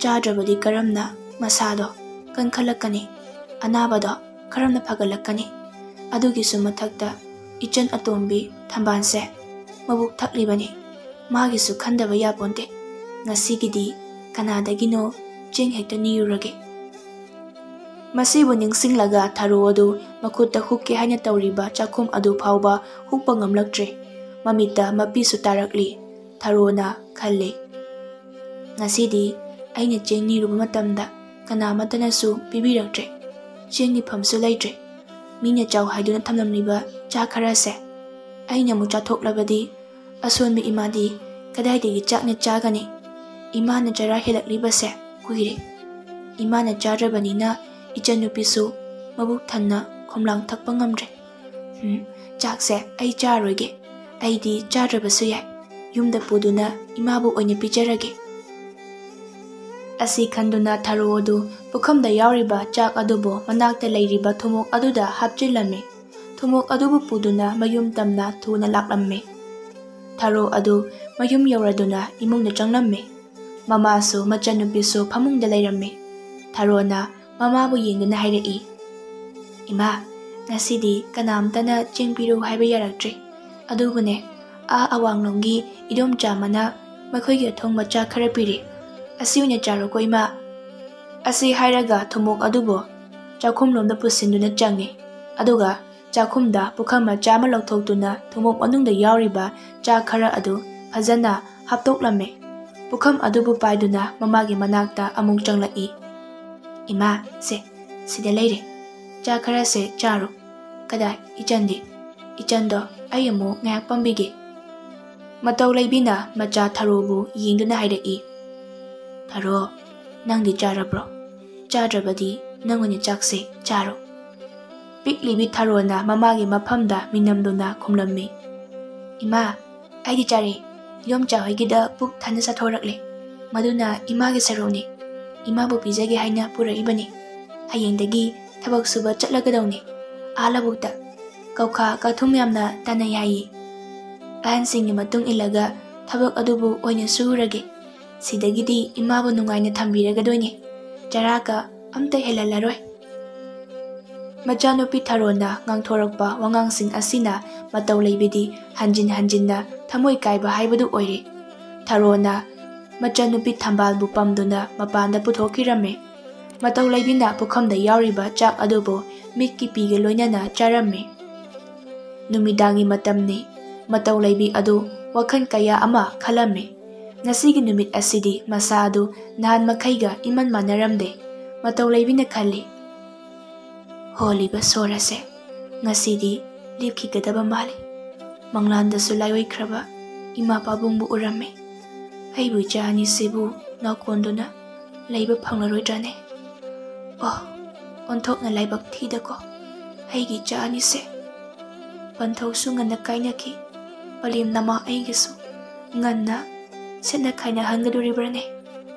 ꯆꯥꯗ꯭ꯔꯕꯗꯤ ꯀꯔꯝꯅ ꯃꯁꯥꯗꯣ ꯀꯟꯈꯠꯂꯛꯀꯅꯤ? ꯑꯅꯥꯕꯗꯣ ꯀꯔꯝꯅ ꯐꯒꯠꯂꯛꯀꯅꯤ? ꯑꯗꯨꯒꯤꯁꯨ ꯃꯊꯛꯇ ꯏꯆꯟ ꯑꯇꯣꯝꯕꯤ ꯊꯝꯕꯥꯜꯁꯦ ꯃꯕꯨꯛ ꯊꯛꯂꯤꯕꯅꯤ꯫ ꯃꯥꯒꯤꯁꯨ ꯈꯟꯗꯕ ꯌꯥꯄꯣꯟꯇꯦ꯫ ꯉꯁꯤꯒꯤꯗꯤ ꯀꯅꯥꯗꯒꯤꯅꯣ ꯆꯦꯡ ꯍꯦꯛꯇ ꯅꯤꯔꯨꯔꯒꯦ꯫ ꯃꯁꯤꯕꯨ ꯅꯤꯡꯁꯤꯡꯂꯒ ꯊꯔꯣ ꯑꯗꯨ ꯃꯈꯨꯠꯇ ꯍꯨꯛꯀꯦ ꯍꯥꯏꯅ ꯇꯧꯔꯤꯕ ꯆꯥꯛꯈꯨꯝ ꯑꯗꯨ ꯐꯥꯎꯕ ꯍꯨꯛꯄ ꯉꯝꯂꯛꯇ꯭ꯔꯦ꯫ ꯃꯃꯤꯠꯇ ꯃꯄꯤꯁꯨ ꯇꯥꯔꯛꯂꯤ꯫ ꯊꯔꯣꯅ ꯈꯜꯂꯤ, "ꯉꯁꯤꯗꯤ ꯑꯩꯅ ꯆꯦꯡ ꯅꯤꯔꯨꯕ ꯃꯇꯝꯗ ꯀꯅꯥꯃꯠꯇꯅꯁꯨ ꯄꯤꯕꯤꯔꯛꯇ꯭ꯔꯦ꯫ ꯆꯦꯡ ꯅꯤꯐꯝꯁꯨ ꯂꯩꯇ꯭ꯔꯦ꯫ ꯃꯤꯅ ꯆꯥꯎ ꯍꯥꯏꯗꯨꯅ ꯊꯝꯂꯝꯂꯤꯕ ꯆꯥꯛ ꯈꯔꯁꯦ ꯑꯩꯅ ꯑꯃꯨꯛ ꯆꯥꯊꯣꯛꯂꯕꯗꯤ ꯑꯁꯣꯟꯕ ꯏꯃꯥꯗꯤ ꯀꯗꯥꯏꯗꯒꯤ ꯆꯥꯛꯅ ꯆꯥꯒꯅꯤ? ꯏꯃꯥꯅ ꯆꯔꯥ ꯍꯦꯜꯂꯛꯂꯤꯕꯁꯦ ꯀꯨꯏꯔꯦ꯫ ꯏꯃꯥꯅ ꯆꯥꯗ꯭ꯔꯕꯅꯤꯅ ꯏꯆꯟꯅꯨꯄꯤꯁꯨ ꯃꯕꯨꯛ ꯊꯟꯅ ꯈꯣꯝꯂꯥꯡ ꯊꯛꯄ ꯉꯝꯗ꯭ꯔꯦ꯫ ꯎꯝ, ꯆꯥꯛꯁꯦ ꯑꯩ ꯆꯥꯔꯣꯏꯒꯦ꯫ ꯑꯩꯗꯤ ꯆꯥꯗ꯭ꯔꯕꯁꯨ ꯌꯥꯏ꯫ ꯌꯨꯝꯗ ꯄꯨꯗꯨꯅ ꯏꯃꯥꯕꯨ ꯑꯣꯏꯅ ꯄꯤꯖꯔꯒꯦ꯫" ꯑꯁꯤ ꯈꯟꯗꯨꯅ ꯊꯔꯣ ꯑꯗꯨ ꯄꯨꯈꯝꯗ ꯌꯥꯎꯔꯤꯕ ꯆꯥꯛ ꯑꯗꯨꯕꯨ ꯃꯅꯥꯛꯇ ꯂꯩꯔꯤꯕ ꯊꯨꯝꯃꯣꯛ ꯑꯗꯨꯗ ꯍꯥꯞꯆꯤꯜꯂꯝꯃꯤ꯫ ꯊꯨꯝꯃꯣꯛ ꯑꯗꯨꯕꯨ ꯄꯨꯗꯨꯅ ꯃꯌꯨꯝ ꯇꯝꯅ ꯊꯨꯅ ꯂꯥꯛꯂꯝꯃꯤ꯫ ꯊꯔꯣ ꯑꯗꯨ ꯃꯌꯨꯝ ꯌꯧꯔꯗꯨꯅ ꯏꯃꯨꯡꯗ ꯆꯪꯂꯝꯃꯤ꯫ ꯃꯃꯥꯁꯨ ꯃꯆꯟꯅꯨꯄꯤꯁꯨ ꯐꯃꯨꯡꯗ ꯂꯩꯔꯝꯃꯤ꯫ ꯊꯔꯣꯅ ꯃꯃꯥꯕꯨ ꯌꯦꯡꯗꯨꯅ ꯍꯥꯏꯔꯛꯏ, "ꯏꯃꯥ, ꯉꯁꯤꯗꯤ ꯀꯅꯥꯝꯇꯅ ꯆꯦꯡ ꯄꯤꯔꯛꯎ ꯍꯥꯏꯕ ꯌꯥꯔꯛꯇ꯭ꯔꯦ꯫ ꯑꯗꯨꯕꯨꯅꯦ, ꯑꯥ ꯑꯋꯥꯡꯂꯣꯝꯒꯤ ꯏꯗꯣꯝꯆꯥ ꯑꯃꯅ ꯃꯈꯣꯏꯒꯤ ꯑꯊꯣꯡꯕ ꯆꯥꯛ ꯈꯔ ꯄꯤꯔꯦ꯫ ꯑꯁꯤ ꯑꯣꯏꯅ ꯆꯥꯔꯣꯀꯣ ꯏꯃꯥ꯫" ꯑꯁꯤ ꯍꯥꯏꯔꯒ ꯊꯨꯝꯃꯣꯛ ꯑꯗꯨꯕꯨ ꯆꯥꯛꯈꯨꯝꯂꯣꯝꯗ ꯄꯨꯁꯤꯟꯗꯨꯅ ꯆꯪꯉꯤ꯫ ꯑꯗꯨꯒ ꯆꯥꯛꯈꯨꯝꯗ ꯄꯨꯈꯝ ꯃꯆꯥ ꯑꯃ ꯂꯧꯊꯣꯛꯇꯨꯅ ꯊꯨꯝꯃꯣꯛ ꯃꯅꯨꯡꯗ ꯌꯥꯎꯔꯤꯕ ꯆꯥꯛ ꯈꯔ ꯑꯗꯨ ꯐꯖꯅ ꯍꯥꯞꯇꯣꯛꯂꯝꯃꯤ꯫ ꯄꯨꯈꯝ ꯑꯗꯨꯕꯨ ꯄꯥꯏꯗꯨꯅ ꯃꯃꯥꯒꯤ ꯃꯅꯥꯛꯇ ꯑꯃꯨꯛ ꯆꯪꯂꯛꯏ꯫ "ꯏꯃꯥ, ꯁꯦ, ꯁꯤꯗ ꯂꯩꯔꯦ꯫ ꯆꯥꯛ ꯈꯔꯁꯦ ꯆꯥꯔꯣ꯫ ꯀꯗꯥꯏ, ꯏꯆꯟꯗꯤ? ꯏꯆꯟꯗꯣ ꯑꯩ ꯑꯃꯨꯛ ꯉꯥꯏꯍꯥꯛ ꯄꯝꯕꯤꯒꯦ꯫" ꯃꯇꯧ ꯂꯩꯕꯤꯅ ꯃꯆꯥ ꯊꯔꯣꯕꯨ ꯌꯦꯡꯗꯨꯅ ꯍꯥꯏꯔꯛꯏ, "ꯊꯔꯣ, ꯅꯪꯗꯤ ꯆꯥꯔꯕ꯭ꯔꯣ? ꯆꯥꯗ꯭ꯔꯕꯗꯤ ꯅꯪ ꯑꯣꯏꯅ ꯆꯥꯛꯁꯦ ꯆꯥꯔꯣ꯫" ꯄꯤꯛꯂꯤꯕꯤ ꯊꯔꯣꯅ ꯃꯃꯥꯒꯤ ꯃꯐꯝꯗ ꯃꯤꯅꯝꯗꯨꯅ ꯈꯨꯝꯂꯝꯃꯤ, "ꯏꯃꯥ, ꯑꯩꯗꯤ ꯆꯥꯔꯦ꯫ ꯏꯗꯣꯝꯆꯥ ꯍꯣꯏꯒꯤꯗ ꯄꯨꯛ ꯊꯟꯅ ꯆꯥꯊꯣꯔꯛꯂꯦ꯫ ꯃꯗꯨꯅ ꯏꯃꯥꯒꯤ ꯁꯔꯨꯛꯅꯤ꯫ ꯏꯃꯥꯕꯨ ꯄꯤꯖꯒꯦ ꯍꯥꯏꯅ ꯄꯨꯔꯛꯏꯕꯅꯤ꯫ ꯍꯌꯦꯡꯗꯒꯤ ꯊꯕꯛ ꯁꯨꯕ ꯆꯠꯂꯒꯗꯧꯅꯤ꯫ ꯑꯥ ꯂꯧꯕꯨꯛꯇ ꯀꯧꯈꯥ ꯀꯥꯊꯨꯝ ꯌꯥꯝꯅ ꯇꯥꯟꯅꯩ ꯍꯥꯏꯌꯦ꯫ ꯑꯍꯟꯁꯤꯡꯒꯤ ꯃꯇꯨꯡ ꯏꯜꯂꯒ ꯊꯕꯛ ꯑꯗꯨꯕꯨ ꯑꯣꯏꯅ ꯁꯨꯔꯒꯦ꯫ ꯁꯤꯗꯒꯤꯗꯤ ꯏꯃꯥꯕꯨ ꯅꯨꯡꯉꯥꯏꯅ ꯊꯝꯕꯤꯔꯒꯗꯣꯏꯅꯦ꯫ ꯆꯔꯥꯒ ꯑꯝꯇ ꯍꯦꯜꯍꯜꯂꯔꯣꯏ꯫" ꯃꯆꯥꯅꯨꯄꯤ ꯊꯔꯣꯅ ꯉꯥꯡꯊꯣꯔꯛꯄ ꯋꯥꯉꯥꯡꯁꯤꯡ ꯑꯁꯤꯅ ꯃꯇꯧ ꯂꯩꯕꯤꯗꯤ ꯍꯟꯖꯤꯟ ꯍꯟꯖꯤꯟꯅ ꯊꯃꯣꯏ ꯀꯥꯏꯕ ꯍꯥꯏꯕꯗꯨ ꯑꯣꯏꯔꯦ꯫ ꯊꯔꯣꯅ ꯃꯆꯥꯅꯨꯄꯤ ꯊꯝꯕꯥꯜꯕꯨ ꯄꯝꯗꯨꯅ ꯃꯄꯥꯟꯗ ꯄꯨꯊꯣꯛꯈꯤꯔꯝꯃꯤ꯫ ꯃꯇꯧ ꯂꯩꯕꯤꯅ ꯄꯨꯈꯝꯗ ꯌꯥꯎꯔꯤꯕ ꯆꯥꯛ ꯑꯗꯨꯕꯨ ꯃꯤꯠꯀꯤ ꯄꯤꯒ ꯂꯣꯏꯅꯅ ꯆꯥꯔꯝꯃꯤ꯫ ꯅꯨꯃꯤꯗꯥꯡꯒꯤ ꯃꯇꯝꯅꯤ꯫ ꯃꯇꯧ ꯂꯩꯕꯤ ꯑꯗꯨ ꯋꯥꯈꯜ ꯀꯌꯥ ꯑꯃ ꯈꯜꯂꯝꯃꯤ꯫ ꯉꯁꯤꯒꯤ ꯅꯨꯃꯤꯠ ꯑꯁꯤꯗꯤ ꯃꯁꯥ ꯑꯗꯨ ꯅꯍꯥꯟ ꯃꯈꯩꯒ ꯏꯃꯟ ꯃꯥꯟꯅꯔꯝꯗꯦ꯫ ꯃꯇꯧ ꯂꯩꯕꯤꯅ ꯈꯜꯂꯤ, "ꯍꯣꯜꯂꯤꯕ ꯁꯣꯔ ꯑꯁꯦ ꯉꯁꯤꯗꯤ ꯂꯦꯞꯈꯤꯒꯗꯕ ꯃꯥꯜꯂꯤ꯫ ꯃꯪꯂꯥꯟꯗꯁꯨ ꯂꯥꯏꯑꯣꯏꯈ꯭ꯔꯕ ꯏꯃꯥ ꯄꯥꯕꯨꯡꯕꯨ ꯎꯔꯝꯃꯤ꯫ ꯑꯩꯕꯨ ꯏꯆꯥ ꯑꯅꯤꯁꯤꯕꯨ ꯅꯥꯎꯀꯣꯟꯗꯨꯅ ꯂꯩꯕ ꯐꯪꯂꯔꯣꯏꯗ꯭ꯔꯥꯅꯦ? ꯑꯣ, ꯑꯣꯟꯊꯣꯛꯅ ꯂꯥꯏꯕꯛ ꯊꯤꯗꯀꯣ꯫ ꯑꯩꯒꯤ ꯏꯆꯥ ꯑꯅꯤꯁꯦ ꯄꯟꯊꯧꯁꯨ ꯉꯟꯅ ꯀꯥꯏꯅꯈꯤ꯫ ꯄꯂꯦꯝ ꯅꯃꯥ ꯑꯩꯒꯤꯁꯨ ꯉꯟꯅ ꯁꯦꯠꯅ ꯈꯥꯏꯅꯍꯟꯒꯗꯣꯔꯤꯕ꯭ꯔꯥꯅꯦ?"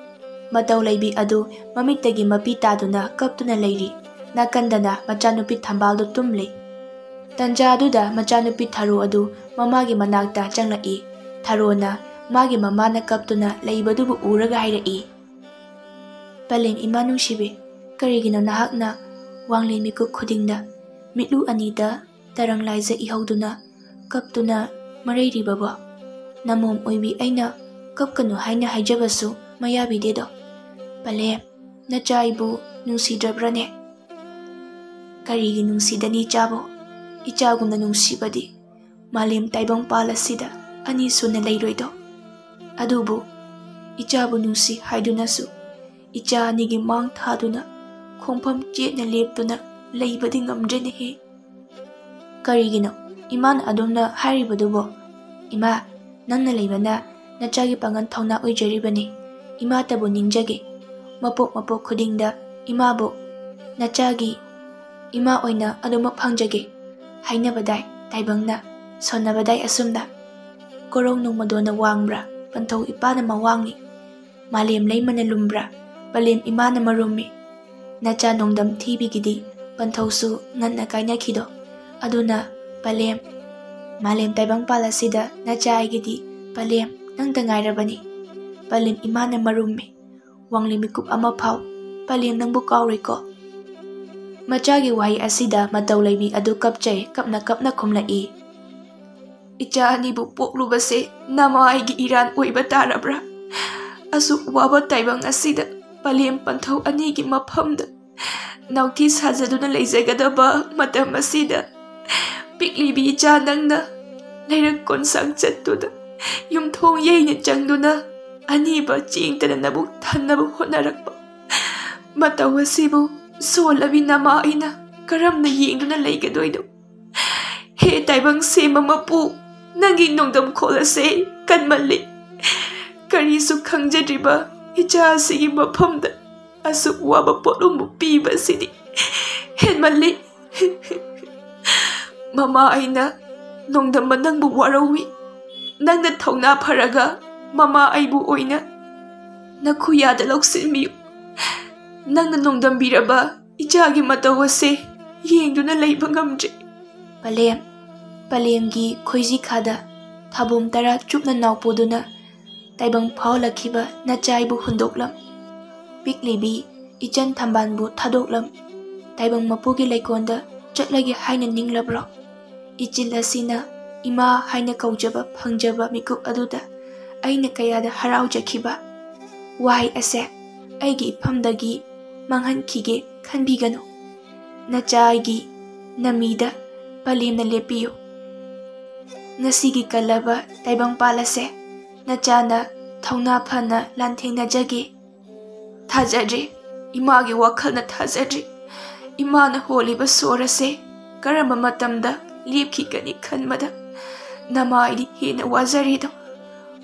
ꯃꯇꯧ ꯂꯩꯕꯤ ꯑꯗꯨ ꯃꯃꯤꯠꯇꯒꯤ ꯃꯄꯤ ꯇꯥꯗꯨꯅ ꯀꯞꯇꯨꯅ ꯂꯩꯔꯤ꯫ ꯅꯥꯀꯟꯗꯅ ꯃꯆꯥꯅꯨꯄꯤ ꯊꯝꯕꯥꯜꯗꯨ ꯇꯨꯝꯂꯤ꯫ ꯇꯟꯖꯥ ꯑꯗꯨꯗ ꯃꯆꯥꯅꯨꯄꯤ ꯊꯔꯣ ꯑꯗꯨ ꯃꯃꯥꯒꯤ ꯃꯅꯥꯛꯇ ꯆꯪꯂꯛꯏ꯫ ꯊꯔꯣꯅ ꯃꯥꯒꯤ ꯃꯃꯥꯅ ꯀꯞꯇꯨꯅ ꯂꯩꯕꯗꯨꯕꯨ ꯎꯔꯒ ꯍꯥꯏꯔꯛꯏ, "ꯄꯂꯦꯝ ꯏꯃꯥ ꯅꯨꯡꯁꯤꯕꯤ, ꯀꯔꯤꯒꯤꯅꯣ ꯅꯍꯥꯛꯅ ꯋꯥꯡꯂꯦꯟ ꯃꯤꯀꯨꯞ ꯈꯨꯗꯤꯡꯗ ꯃꯤꯠꯂꯨ ꯑꯅꯤꯗ ꯇꯔꯪ ꯂꯥꯏꯖ ꯏꯍꯧꯗꯨꯅ ꯀꯞꯇꯨꯅ ꯃꯔꯩꯔꯤꯕꯕꯣ? ꯅꯃꯣꯝ ꯑꯣꯏꯕꯤ ꯑꯩꯅ ꯀꯞꯀꯅꯨ ꯍꯥꯏꯅ ꯍꯥꯏꯖꯕꯁꯨ ꯃꯌꯥꯕꯤꯗꯦꯗꯣ꯫ ꯄꯂꯦꯝ, ꯅꯆꯥ ꯑꯩꯕꯨ ꯅꯨꯡꯁꯤꯗ꯭ꯔꯕ꯭ꯔꯅꯦ?" "ꯀꯔꯤꯒꯤ ꯅꯨꯡꯁꯤꯗꯅꯤ ꯏꯆꯥꯕꯨ? ꯏꯆꯥꯒꯨꯝꯅ ꯅꯨꯡꯁꯤꯕꯗꯤ ꯃꯥꯂꯦꯝ ꯇꯥꯏꯕꯪꯄꯥꯜ ꯑꯁꯤꯗ ꯑꯅꯤ ꯁꯨꯅ ꯂꯩꯔꯣꯏꯗꯣ꯫ ꯑꯗꯨꯕꯨ ꯏꯆꯥꯕꯨ ꯅꯨꯡꯁꯤ ꯍꯥꯏꯗꯨꯅꯁꯨ ꯏꯆꯥ ꯑꯅꯤꯒꯤ ꯃꯥꯡ ꯊꯥꯗꯨꯅ ꯈꯣꯡꯐꯝ ꯆꯦꯠꯅ ꯂꯦꯞꯇꯨꯅ ꯂꯩꯕꯗꯤ ꯉꯝꯗ꯭ꯔꯦꯅꯦꯍꯦ꯫" "ꯀꯔꯤꯒꯤꯅꯣ ꯏꯃꯥꯅ ꯑꯗꯨꯝꯅ ꯍꯥꯏꯔꯤꯕꯗꯨꯕꯣ? ꯏꯃꯥ, ꯅꯪꯅ ꯂꯩꯕꯅ ꯅꯆꯥꯒꯤ ꯄꯥꯡꯒꯜ ꯊꯧꯅꯥ ꯑꯣꯏꯖꯔꯤꯕꯅꯤ꯫ ꯏꯃꯥꯇꯕꯨ ꯅꯤꯡꯖꯒꯦ꯫ ꯃꯄꯣꯛ ꯃꯄꯣꯛ ꯈꯨꯗꯤꯡꯗ ꯏꯃꯥꯕꯨ ꯅꯆꯥꯒꯤ ꯏꯃꯥ ꯑꯣꯏꯅ ꯑꯗꯨꯃꯛ ꯐꯪꯖꯒꯦ꯫ ꯍꯥꯏꯅꯕꯗꯥꯏ ꯇꯥꯏꯕꯪꯅ, ꯁꯣꯟꯅꯕꯗꯥꯏ ꯑꯁꯨꯝꯅ꯫ ꯀꯣꯔꯧ ꯅꯣꯡꯃꯗꯣꯟꯅ ꯋꯥꯡꯕ꯭ꯔꯥ, ꯄꯟꯊꯧ ꯏꯄꯥꯅ ꯃꯋꯥꯡꯅꯤ꯫ ꯃꯥꯂꯦꯝ ꯂꯩꯃꯅ ꯂꯨꯝꯕ꯭ꯔꯥ, ꯄꯂꯦꯝ ꯏꯃꯥꯅ ꯃꯔꯨꯝꯃꯤ꯫ ꯅꯆꯥ ꯅꯣꯡꯗꯝ ꯊꯤꯕꯤꯒꯤꯗꯤ ꯄꯟꯊꯧꯁꯨ ꯉꯟꯅ ꯀꯥꯏꯅꯈꯤꯗꯣ꯫ ꯑꯗꯨꯅ ꯄꯂꯦꯝ, ꯃꯥꯂꯦꯝ ꯇꯥꯏꯕꯪꯄꯥꯜ ꯑꯁꯤꯗ ꯅꯆꯥ ꯑꯩꯒꯤꯗꯤ ꯄꯂꯦꯝ ꯅꯪꯇ ꯉꯥꯏꯔꯕꯅꯤ꯫ ꯄꯂꯦꯝ ꯏꯃꯥꯅ ꯃꯔꯨꯝꯃꯤ꯫ ꯋꯥꯡꯂꯤ ꯃꯤꯀꯨꯞ ꯑꯃ ꯐꯥꯎ ꯄꯂꯦꯝ ꯅꯪꯕꯨ ꯀꯥꯎꯔꯣꯏꯀꯣ꯫" ꯃꯆꯥꯒꯤ ꯋꯥꯍꯩ ꯑꯁꯤꯗ ꯃꯇꯧ ꯂꯩꯕꯤ ꯑꯗꯨ ꯀꯞꯆꯩ, ꯀꯞꯅ ꯀꯞꯅ ꯈꯨꯝꯂꯛꯏ꯫ ꯏꯆꯥ ꯑꯅꯤꯕꯨ ꯄꯣꯛꯂꯨꯕꯁꯦ ꯅꯃꯥ ꯑꯩꯒꯤ ꯏꯔꯥꯟ ꯑꯣꯏꯕ ꯇꯥꯔꯕ꯭ꯔꯥ? ꯑꯁꯨꯛ ꯋꯥꯕ ꯇꯥꯏꯕꯪ ꯑꯁꯤꯗ ꯄꯂꯦꯝ ꯄꯟꯊꯧ ꯑꯅꯤꯒꯤ ꯃꯐꯝꯗ ꯅꯥꯎꯊꯤ ꯁꯥꯖꯗꯨꯅ ꯂꯩꯖꯒꯗꯕ ꯃꯇꯝ ꯑꯁꯤꯗ, ꯄꯤꯛꯂꯤꯕꯤ ꯏꯆꯥ ꯅꯪꯅ ꯂꯩꯔꯛ ꯀꯣꯟꯁꯥꯡ ꯆꯠꯇꯨꯅ, ꯌꯨꯝꯊꯣꯡ ꯌꯩꯅ ꯆꯪꯗꯨꯅ, ꯑꯅꯤꯕ ꯆꯦꯡꯇꯅ ꯅꯕꯨꯛ ꯊꯟꯅꯕ ꯍꯣꯠꯅꯔꯛꯄ ꯃꯇꯧ ꯑꯁꯤꯕꯨ ꯁꯣꯜꯂꯕꯤ ꯅꯃꯥ ꯑꯩꯅ ꯀꯔꯝꯅ ꯌꯦꯡꯗꯨꯅ ꯂꯩꯒꯗꯣꯏꯅꯣ? ꯍꯦ ꯇꯥꯏꯕꯪ ꯁꯦꯝꯕ ꯃꯄꯨ, ꯅꯪꯒꯤ ꯅꯣꯡꯗꯝ ꯈꯣꯜ ꯑꯁꯦ ꯀꯟꯃꯜꯂꯤ꯫ ꯀꯔꯤꯁꯨ ꯈꯪꯖꯗ꯭ꯔꯤꯕ ꯏꯆꯥ ꯑꯁꯤꯒꯤ ꯃꯐꯝꯗ ꯑꯁꯨꯛ ꯋꯥꯕ ꯄꯣꯠꯂꯨꯝꯕꯨ ꯄꯤꯕ ꯑꯁꯤꯗꯤ ꯍꯦꯟꯃꯜꯂꯤ꯫ ꯃꯃꯥ ꯑꯩꯅ ꯅꯣꯡꯗꯝꯕ ꯅꯪꯕꯨ ꯋꯥꯔꯧꯏ꯫ ꯅꯪꯅ ꯊꯧꯅꯥ ꯐꯔꯒ ꯃꯃꯥ ꯑꯩꯕꯨ ꯑꯣꯏꯅ ꯅꯈꯨꯌꯥꯗ ꯂꯧꯁꯤꯟꯕꯤꯌꯨ꯫ ꯅꯪꯅ ꯅꯣꯡꯗꯝꯕꯤꯔꯕ ꯏꯆꯥꯒꯤ ꯃꯇꯧ ꯑꯁꯦ ꯌꯦꯡꯗꯨꯅ ꯂꯩꯕ ꯉꯝꯗ꯭ꯔꯦ꯫ ꯄꯂꯦꯝ, ꯄꯂꯦꯝꯒꯤ ꯈꯣꯏꯖꯤꯈꯥꯗ ꯊꯥꯕꯣꯝ ꯇꯔꯥ ꯆꯨꯞꯅ ꯅꯥꯎꯄꯨꯗꯨꯅ ꯇꯥꯏꯕꯪ ꯐꯥꯎꯍꯜꯂꯛꯈꯤꯕ ꯅꯆꯥꯏꯕꯨ ꯍꯨꯟꯗꯣꯛꯂꯝ꯫ ꯄꯤꯛꯂꯤꯕꯤ ꯏꯆꯟ ꯊꯝꯕꯥꯜꯕꯨ ꯊꯥꯗꯣꯛꯂꯝ꯫ ꯇꯥꯏꯕꯪ ꯃꯄꯨꯒꯤ ꯂꯩꯀꯣꯜꯗ ꯆꯠꯂꯒꯦ ꯍꯥꯏꯅ ꯅꯤꯡꯂꯕ꯭ꯔꯣ? ꯏꯆꯤꯜ ꯑꯁꯤꯅ ꯏꯃꯥ ꯍꯥꯏꯅ ꯀꯧꯖꯕ ꯐꯪꯖꯕ ꯃꯤꯀꯨꯞ ꯑꯗꯨꯗ ꯑꯩꯅ ꯀꯌꯥꯗ ꯍꯔꯥꯎꯖꯈꯤꯕ꯫ ꯋꯥꯍꯩ ꯑꯁꯦ ꯑꯩꯒꯤ ꯏꯐꯝꯗꯒꯤ ꯃꯥꯡꯍꯟꯈꯤꯒꯦ ꯈꯟꯕꯤꯒꯅꯨ꯫ ꯅꯆꯥ ꯑꯩꯒꯤ ꯅꯃꯤꯗ ꯄꯂꯦꯝꯅ ꯂꯦꯞꯄꯤꯌꯨ꯫ ꯉꯁꯤꯒꯤ ꯀꯜꯂꯕ ꯇꯥꯏꯕꯪꯄꯥꯜ ꯑꯁꯦ ꯅꯆꯥꯅ ꯊꯧꯅꯥ ꯐꯅ ꯂꯥꯟꯊꯦꯡꯅꯖꯒꯦ꯫ ꯊꯥꯖꯗ꯭ꯔꯤ, ꯏꯃꯥꯒꯤ ꯋꯥꯈꯜꯅ ꯊꯥꯖꯗ꯭ꯔꯤ꯫ ꯏꯃꯥꯅ ꯍꯣꯜꯂꯤꯕ ꯁꯣꯔ ꯑꯁꯦ ꯀꯔꯝꯕ ꯃꯇꯝꯗ ꯂꯦꯞꯈꯤꯒꯅꯤ ꯈꯟꯕꯗ ꯅꯃꯥꯏꯗꯤ ꯍꯦꯟꯅ ꯋꯥꯖꯔꯤꯗꯣ꯫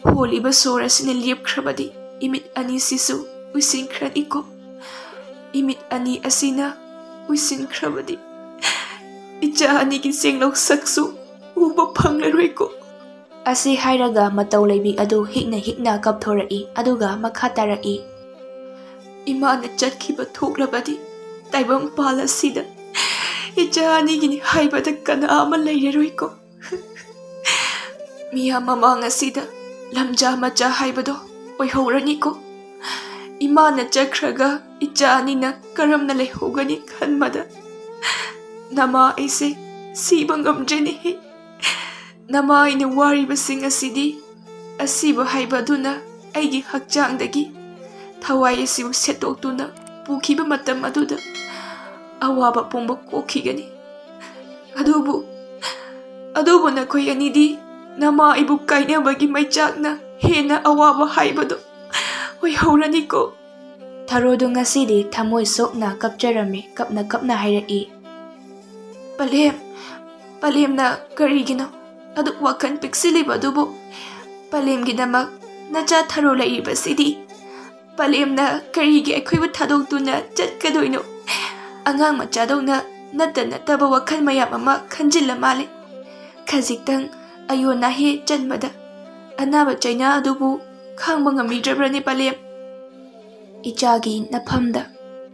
ꯍꯣꯜꯂꯤꯕ ꯁꯣꯔ ꯑꯁꯤꯅ ꯂꯦꯞꯈ꯭ꯔꯕꯗꯤ ꯏꯃꯤꯠ ꯑꯅꯤꯁꯤꯁꯨ ꯎꯏꯁꯤꯟꯈ꯭ꯔꯅꯤꯀꯣ꯫ ꯏꯃꯤꯠ ꯑꯅꯤ ꯑꯁꯤꯅ ꯎꯏꯁꯤꯟꯈ꯭ꯔꯕꯗꯤ ꯏꯆꯥ ꯑꯅꯤꯒꯤ ꯆꯦꯡꯂꯧ ꯁꯛꯁꯨ ꯎꯕ ꯐꯪꯂꯔꯣꯏꯀꯣ꯫ ꯑꯁꯤ ꯍꯥꯏꯔꯒ ꯃꯇꯧ ꯂꯩꯕꯤ ꯑꯗꯨ ꯍꯤꯛꯅ ꯍꯤꯛꯅ ꯀꯞꯊꯣꯔꯛꯏ, ꯑꯗꯨꯒ ꯃꯈꯥ ꯇꯥꯔꯛꯏ꯫ ꯏꯃꯥꯅ ꯆꯠꯈꯤꯕ ꯊꯣꯛꯂꯕꯗꯤ ꯇꯥꯏꯕꯪꯄꯥꯜ ꯑꯁꯤꯗ ꯏꯆꯥ ꯑꯅꯤꯒꯤꯅꯤ ꯍꯥꯏꯕꯗ ꯀꯅꯥ ꯑꯃ ꯂꯩꯔꯔꯣꯏꯀꯣ꯫ ꯃꯤꯌꯥꯝ ꯃꯃꯥꯡ ꯑꯁꯤꯗ ꯂꯝꯖꯥ ꯃꯆꯥ ꯍꯥꯏꯕꯗꯣ ꯑꯣꯏꯍꯧꯔꯅꯤꯀꯣ꯫ ꯏꯃꯥꯅ ꯆꯠꯈ꯭ꯔꯒ ꯏꯆꯥ ꯑꯅꯤꯅ ꯀꯔꯝꯅ ꯂꯩꯍꯧꯒꯅꯤ ꯈꯟꯕꯗ ꯅꯃꯥ ꯑꯩꯁꯦ ꯁꯤꯕ ꯉꯝꯗ꯭ꯔꯦꯅꯦꯍꯦ꯫ ꯅꯃꯥ ꯑꯩꯅ ꯋꯥꯔꯤꯕꯁꯤꯡ ꯑꯁꯤꯗꯤ ꯑꯁꯤꯕ ꯍꯥꯏꯕ ꯑꯗꯨꯅ ꯑꯩꯒꯤ ꯍꯛꯆꯥꯡꯗꯒꯤ ꯊꯋꯥꯏ ꯑꯁꯤꯕꯨ ꯁꯦꯠꯇꯣꯛꯇꯨꯅ ꯄꯨꯈꯤꯕ ꯃꯇꯝ ꯑꯗꯨꯗ ꯑꯋꯥꯕ ꯄꯨꯝꯕ ꯀꯣꯛꯈꯤꯒꯅꯤ꯫ ꯑꯗꯨꯕꯨ ꯑꯗꯨꯕꯨ ꯅꯈꯣꯏ ꯑꯅꯤꯗꯤ ꯅꯃꯥ ꯑꯩꯕꯨ ꯀꯥꯏꯅꯕꯒꯤ ꯃꯩꯆꯥꯛꯅ ꯍꯦꯟꯅ ꯑꯋꯥꯕ ꯍꯥꯏꯕꯗꯨ ꯑꯣꯏꯍꯧꯔꯅꯤꯀꯣ꯫ ꯊꯔꯣꯗꯨ ꯉꯁꯤꯗꯤ ꯊꯃꯣꯏ ꯁꯣꯛꯅ ꯀꯞꯆꯔꯝꯃꯤ꯫ ꯀꯞꯅ ꯀꯞꯅ ꯍꯥꯏꯔꯛꯏ, "ꯄꯂꯦꯝ, ꯄꯂꯦꯝꯅ ꯀꯔꯤꯒꯤꯅꯣ ꯑꯗꯨꯛ ꯋꯥꯈꯜ ꯄꯤꯛꯁꯤꯜꯂꯤꯕ ꯑꯗꯨꯕꯨ? ꯄꯂꯦꯝꯒꯤꯗꯃꯛ ꯅꯆꯥ ꯊꯔꯣ ꯂꯩꯔꯤꯕꯁꯤꯗꯤ ꯄꯂꯦꯝꯅ ꯀꯔꯤꯒꯤ ꯑꯩꯈꯣꯏꯕꯨ ꯊꯥꯗꯣꯛꯇꯨꯅ ꯆꯠꯀꯗꯣꯏꯅꯣ? ꯑꯉꯥꯡ ꯃꯆꯥꯗꯧꯅ ꯅꯠꯇ ꯅꯠꯇꯕ ꯋꯥꯈꯜ ꯃꯌꯥꯝ ꯑꯃ ꯈꯟꯖꯤꯜꯂ ꯃꯥꯜꯂꯦ꯫ ꯈꯖꯤꯛꯇꯪ ꯑꯌꯣꯟ ꯑꯍꯦ ꯆꯟꯕꯗ ꯑꯅꯥꯕ ꯆꯩꯅꯥ ꯑꯗꯨꯕꯨ ꯈꯥꯡꯕ ꯉꯝꯕꯤꯗ꯭ꯔꯕ꯭ꯔꯅꯦ ꯄꯂꯦꯝ?" "ꯏꯆꯥꯒꯤ ꯅꯐꯝꯗ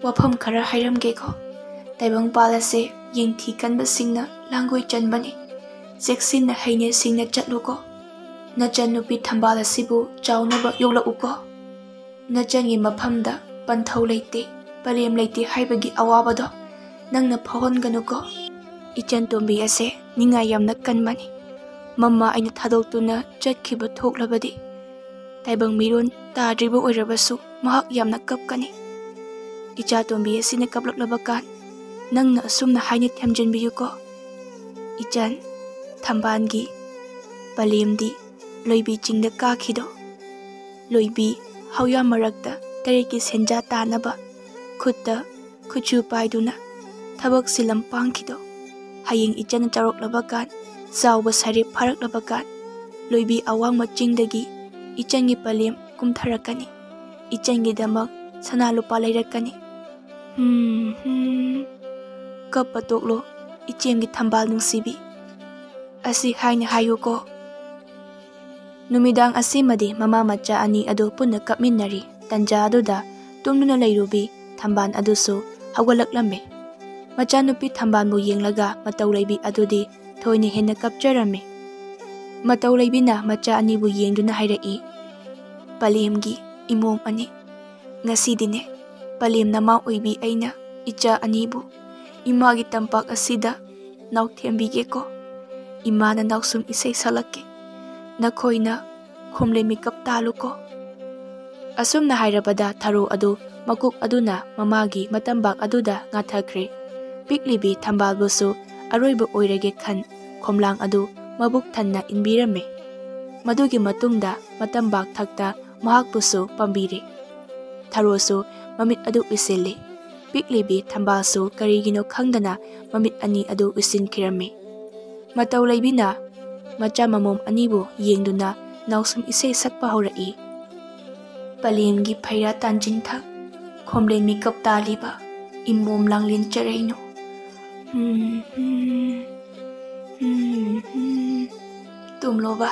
ꯋꯥꯐꯝ ꯈꯔ ꯍꯥꯏꯔꯝꯒꯦꯀꯣ꯫ ꯇꯥꯏꯕꯪꯄꯥꯜ ꯑꯁꯦ ꯌꯦꯡꯊꯤ ꯀꯟꯕꯁꯤꯡꯅ ꯂꯥꯡꯒꯣꯏ ꯆꯟꯕꯅꯤ꯫ ꯆꯦꯛꯁꯤꯟꯅ ꯍꯩꯅ ꯁꯤꯡꯅ ꯆꯠꯂꯨꯀꯣ꯫ ꯅꯆꯟ ꯅꯨꯄꯤ ꯊꯝꯕꯥꯜ ꯑꯁꯤꯕꯨ ꯆꯥꯎꯅꯕ ꯌꯣꯛꯂꯛꯎꯀꯣ꯫ ꯅꯆꯟꯒꯤ ꯃꯐꯝꯗ ꯄꯟꯊꯧ ꯂꯩꯇꯦ, ꯄꯔꯦꯝ ꯂꯩꯇꯦ ꯍꯥꯏꯕꯒꯤ ꯑꯋꯥꯕꯗꯣ ꯅꯪꯅ ꯐꯥꯎꯍꯟꯒꯅꯨꯀꯣ꯫ ꯏꯆꯟ ꯇꯣꯝꯕꯤ ꯑꯁꯦ ꯅꯤꯡꯉꯥꯏ ꯌꯥꯝꯅ ꯀꯟꯕꯅꯤ꯫ ꯃꯃꯥ ꯑꯩꯅ ꯊꯥꯗꯣꯛꯇꯨꯅ ꯆꯠꯈꯤꯕ ꯊꯣꯛꯂꯕꯗꯤ ꯇꯥꯏꯕꯪ ꯃꯤꯔꯣꯟ ꯇꯥꯗ꯭ꯔꯤꯕ ꯑꯣꯏꯔꯕꯁꯨ ꯃꯍꯥꯛ ꯌꯥꯝꯅ ꯀꯞꯀꯅꯤ꯫ ꯏꯆꯥ ꯇꯣꯝꯕꯤ ꯑꯁꯤꯅ ꯀꯞꯂꯛꯂꯕ ꯀꯥꯟ ꯅꯪꯅ ꯑꯁꯨꯝꯅ ꯍꯥꯏꯅ ꯊꯦꯝꯖꯤꯟꯕꯤꯌꯨꯀꯣ, 'ꯏꯆꯟ, ꯊꯝꯕꯥꯜꯒꯤ ꯄꯂꯦꯝꯗꯤ ꯂꯣꯏꯕꯤ ꯆꯤꯡꯗ ꯀꯥꯈꯤꯗꯣ꯫ ꯂꯣꯏꯕꯤ ꯍꯧꯌꯥꯝ ꯃꯔꯛꯇ ꯇꯔꯦꯠꯀꯤ ꯁꯦꯟꯖꯥ ꯇꯥꯅꯕ ꯈꯨꯠꯇ ꯈꯨꯠꯁꯨ ꯄꯥꯏꯗꯨꯅ ꯊꯕꯛ ꯁꯤꯂꯝ ꯄꯥꯡꯈꯤꯗꯣ꯫ ꯍꯌꯦꯡ ꯏꯆꯟꯅ ꯆꯥꯎꯔꯛꯂꯕ ꯀꯥꯟ, ꯆꯥꯎꯕ ꯁꯥꯔꯦꯞ ꯐꯥꯔꯛꯂꯕ ꯀꯥꯟ, ꯂꯣꯏꯕꯤ ꯑꯋꯥꯡꯕ ꯆꯤꯡꯗꯒꯤ ꯏꯆꯟꯒꯤ ꯄꯂꯦꯝ ꯀꯨꯝꯊꯔꯛꯀꯅꯤ꯫ ꯏꯆꯟꯒꯤꯗꯃꯛ ꯁꯅꯥ ꯂꯨꯄꯥ ꯂꯩꯔꯛꯀꯅꯤ꯫ ꯍꯝ, ꯍꯝ꯫ ꯀꯞꯄ ꯇꯣꯛꯂꯣ, ꯏꯆꯦꯝꯒꯤ ꯊꯝꯕꯥꯜ ꯅꯨꯡꯁꯤꯕꯤ꯫ ꯑꯁꯤ ꯍꯥꯏꯅ ꯍꯥꯏꯌꯨꯀꯣ꯫" ꯅꯨꯃꯤꯗꯥꯡ ꯑꯁꯤꯃꯗꯤ ꯃꯃꯥ ꯃꯆꯥ ꯑꯅꯤ ꯑꯗꯨ ꯄꯨꯟꯅ ꯀꯞꯃꯤꯟꯅꯔꯤ꯫ ꯇꯟꯖꯥ ꯑꯗꯨꯗ ꯇꯨꯝꯗꯨꯅ ꯂꯩꯔꯨꯕꯤ ꯊꯝꯕꯥꯜ ꯑꯗꯨꯁꯨ ꯍꯧꯒꯠꯂꯛꯂꯝꯃꯤ꯫ ꯃꯆꯥꯅꯨꯄꯤ ꯊꯝꯕꯥꯜꯕꯨ ꯌꯦꯡꯂꯒ ꯃꯇꯧ ꯂꯩꯕꯤ ꯑꯗꯨꯗꯤ ꯊꯣꯏꯅ ꯍꯦꯟꯅ ꯀꯞꯆꯔꯝꯃꯤ꯫ ꯃꯇꯧ ꯂꯩꯕꯤꯅ ꯃꯆꯥ ꯑꯅꯤꯕꯨ ꯌꯦꯡꯗꯨꯅ ꯍꯥꯏꯔꯛꯏ, "ꯄꯂꯦꯝꯒꯤ ꯏꯃꯣꯝ ꯑꯅꯤ, ꯉꯁꯤꯗꯤꯅꯦ, ꯄꯂꯦꯝ ꯅꯃꯥ ꯑꯣꯏꯕꯤ ꯑꯩꯅ ꯏꯆꯥ ꯑꯅꯤꯕꯨ ꯏꯃꯥꯒꯤ ꯇꯝꯄꯥꯛ ꯑꯁꯤꯗ ꯅꯥꯎꯊꯦꯝꯕꯤꯒꯦꯀꯣ꯫ ꯏꯃꯥꯅ ꯅꯥꯎꯁꯨꯝ ꯏꯁꯩ ꯁꯛꯂꯛꯀꯦ꯫ ꯅꯈꯣꯏꯅ ꯈꯣꯝꯂꯦꯟ ꯃꯤꯀꯞ ꯇꯥꯜꯂꯨꯀꯣ꯫ ꯑꯁꯨꯝꯅ ꯍꯥꯏꯔꯕꯗ ꯊꯔꯣ ꯑꯗꯨ ꯃꯀꯣꯛ ꯑꯗꯨꯅ ꯃꯃꯥꯒꯤ ꯃꯇꯝꯕꯥꯛ ꯑꯗꯨꯗ ꯉꯥꯊꯈ꯭ꯔꯦ꯫ ꯄꯤꯛꯂꯤꯕꯤ ꯊꯝꯕꯥꯜꯕꯨꯁꯨ ꯑꯔꯣꯏꯕ ꯑꯣꯏꯔꯒꯦ ꯈꯟ ꯈꯣꯝꯂꯥꯡ ꯑꯗꯨ ꯃꯕꯨꯛ ꯊꯟꯅ ꯏꯟꯕꯤꯔꯝꯃꯤ꯫ ꯃꯗꯨꯒꯤ ꯃꯇꯨꯡꯗ ꯃꯇꯝꯕꯥꯛ ꯊꯛꯇ ꯃꯍꯥꯛꯄꯨꯁꯨ ꯄꯥꯝꯕꯤꯔꯦ꯫ ꯊꯔꯣꯁꯨ ꯃꯃꯤꯠ ꯑꯗꯨ ꯎꯏꯁꯤꯜꯂꯤ꯫ ꯄꯤꯛꯂꯤꯕꯤ ꯊꯝꯕꯥꯜꯁꯨ ꯀꯔꯤꯒꯤꯅꯣ ꯈꯪꯗꯅ ꯃꯃꯤꯠ ꯑꯅꯤ ꯑꯗꯨ ꯎꯏꯁꯤꯟꯈꯤꯔꯝꯃꯤ꯫ ꯃꯇꯧ ꯂꯩꯕꯤꯅ ꯃꯆꯥ ꯃꯃꯣꯝ ꯑꯅꯤꯕꯨ ꯌꯦꯡꯗꯨꯅ ꯅꯥꯎꯁꯨꯝ ꯏꯁꯩ ꯁꯛꯄ ꯍꯧꯔꯛꯏ꯫ ꯄꯂꯦꯝꯒꯤ ꯐꯩꯔꯥ ꯇꯥꯟꯖꯤꯟꯊꯛ, ꯈꯣꯝꯂꯦꯟ ꯃꯤꯀꯞ ꯇꯥꯜꯂꯤꯕ, ꯏꯃꯣꯝ ꯂꯥꯡꯂꯦꯟ ꯆꯔꯩꯅꯣ꯫ ꯍꯨꯝ, ꯍꯨꯝ, ꯍꯨꯝ, ꯍꯨꯝ꯫ ꯇꯨꯝꯂꯣꯕ,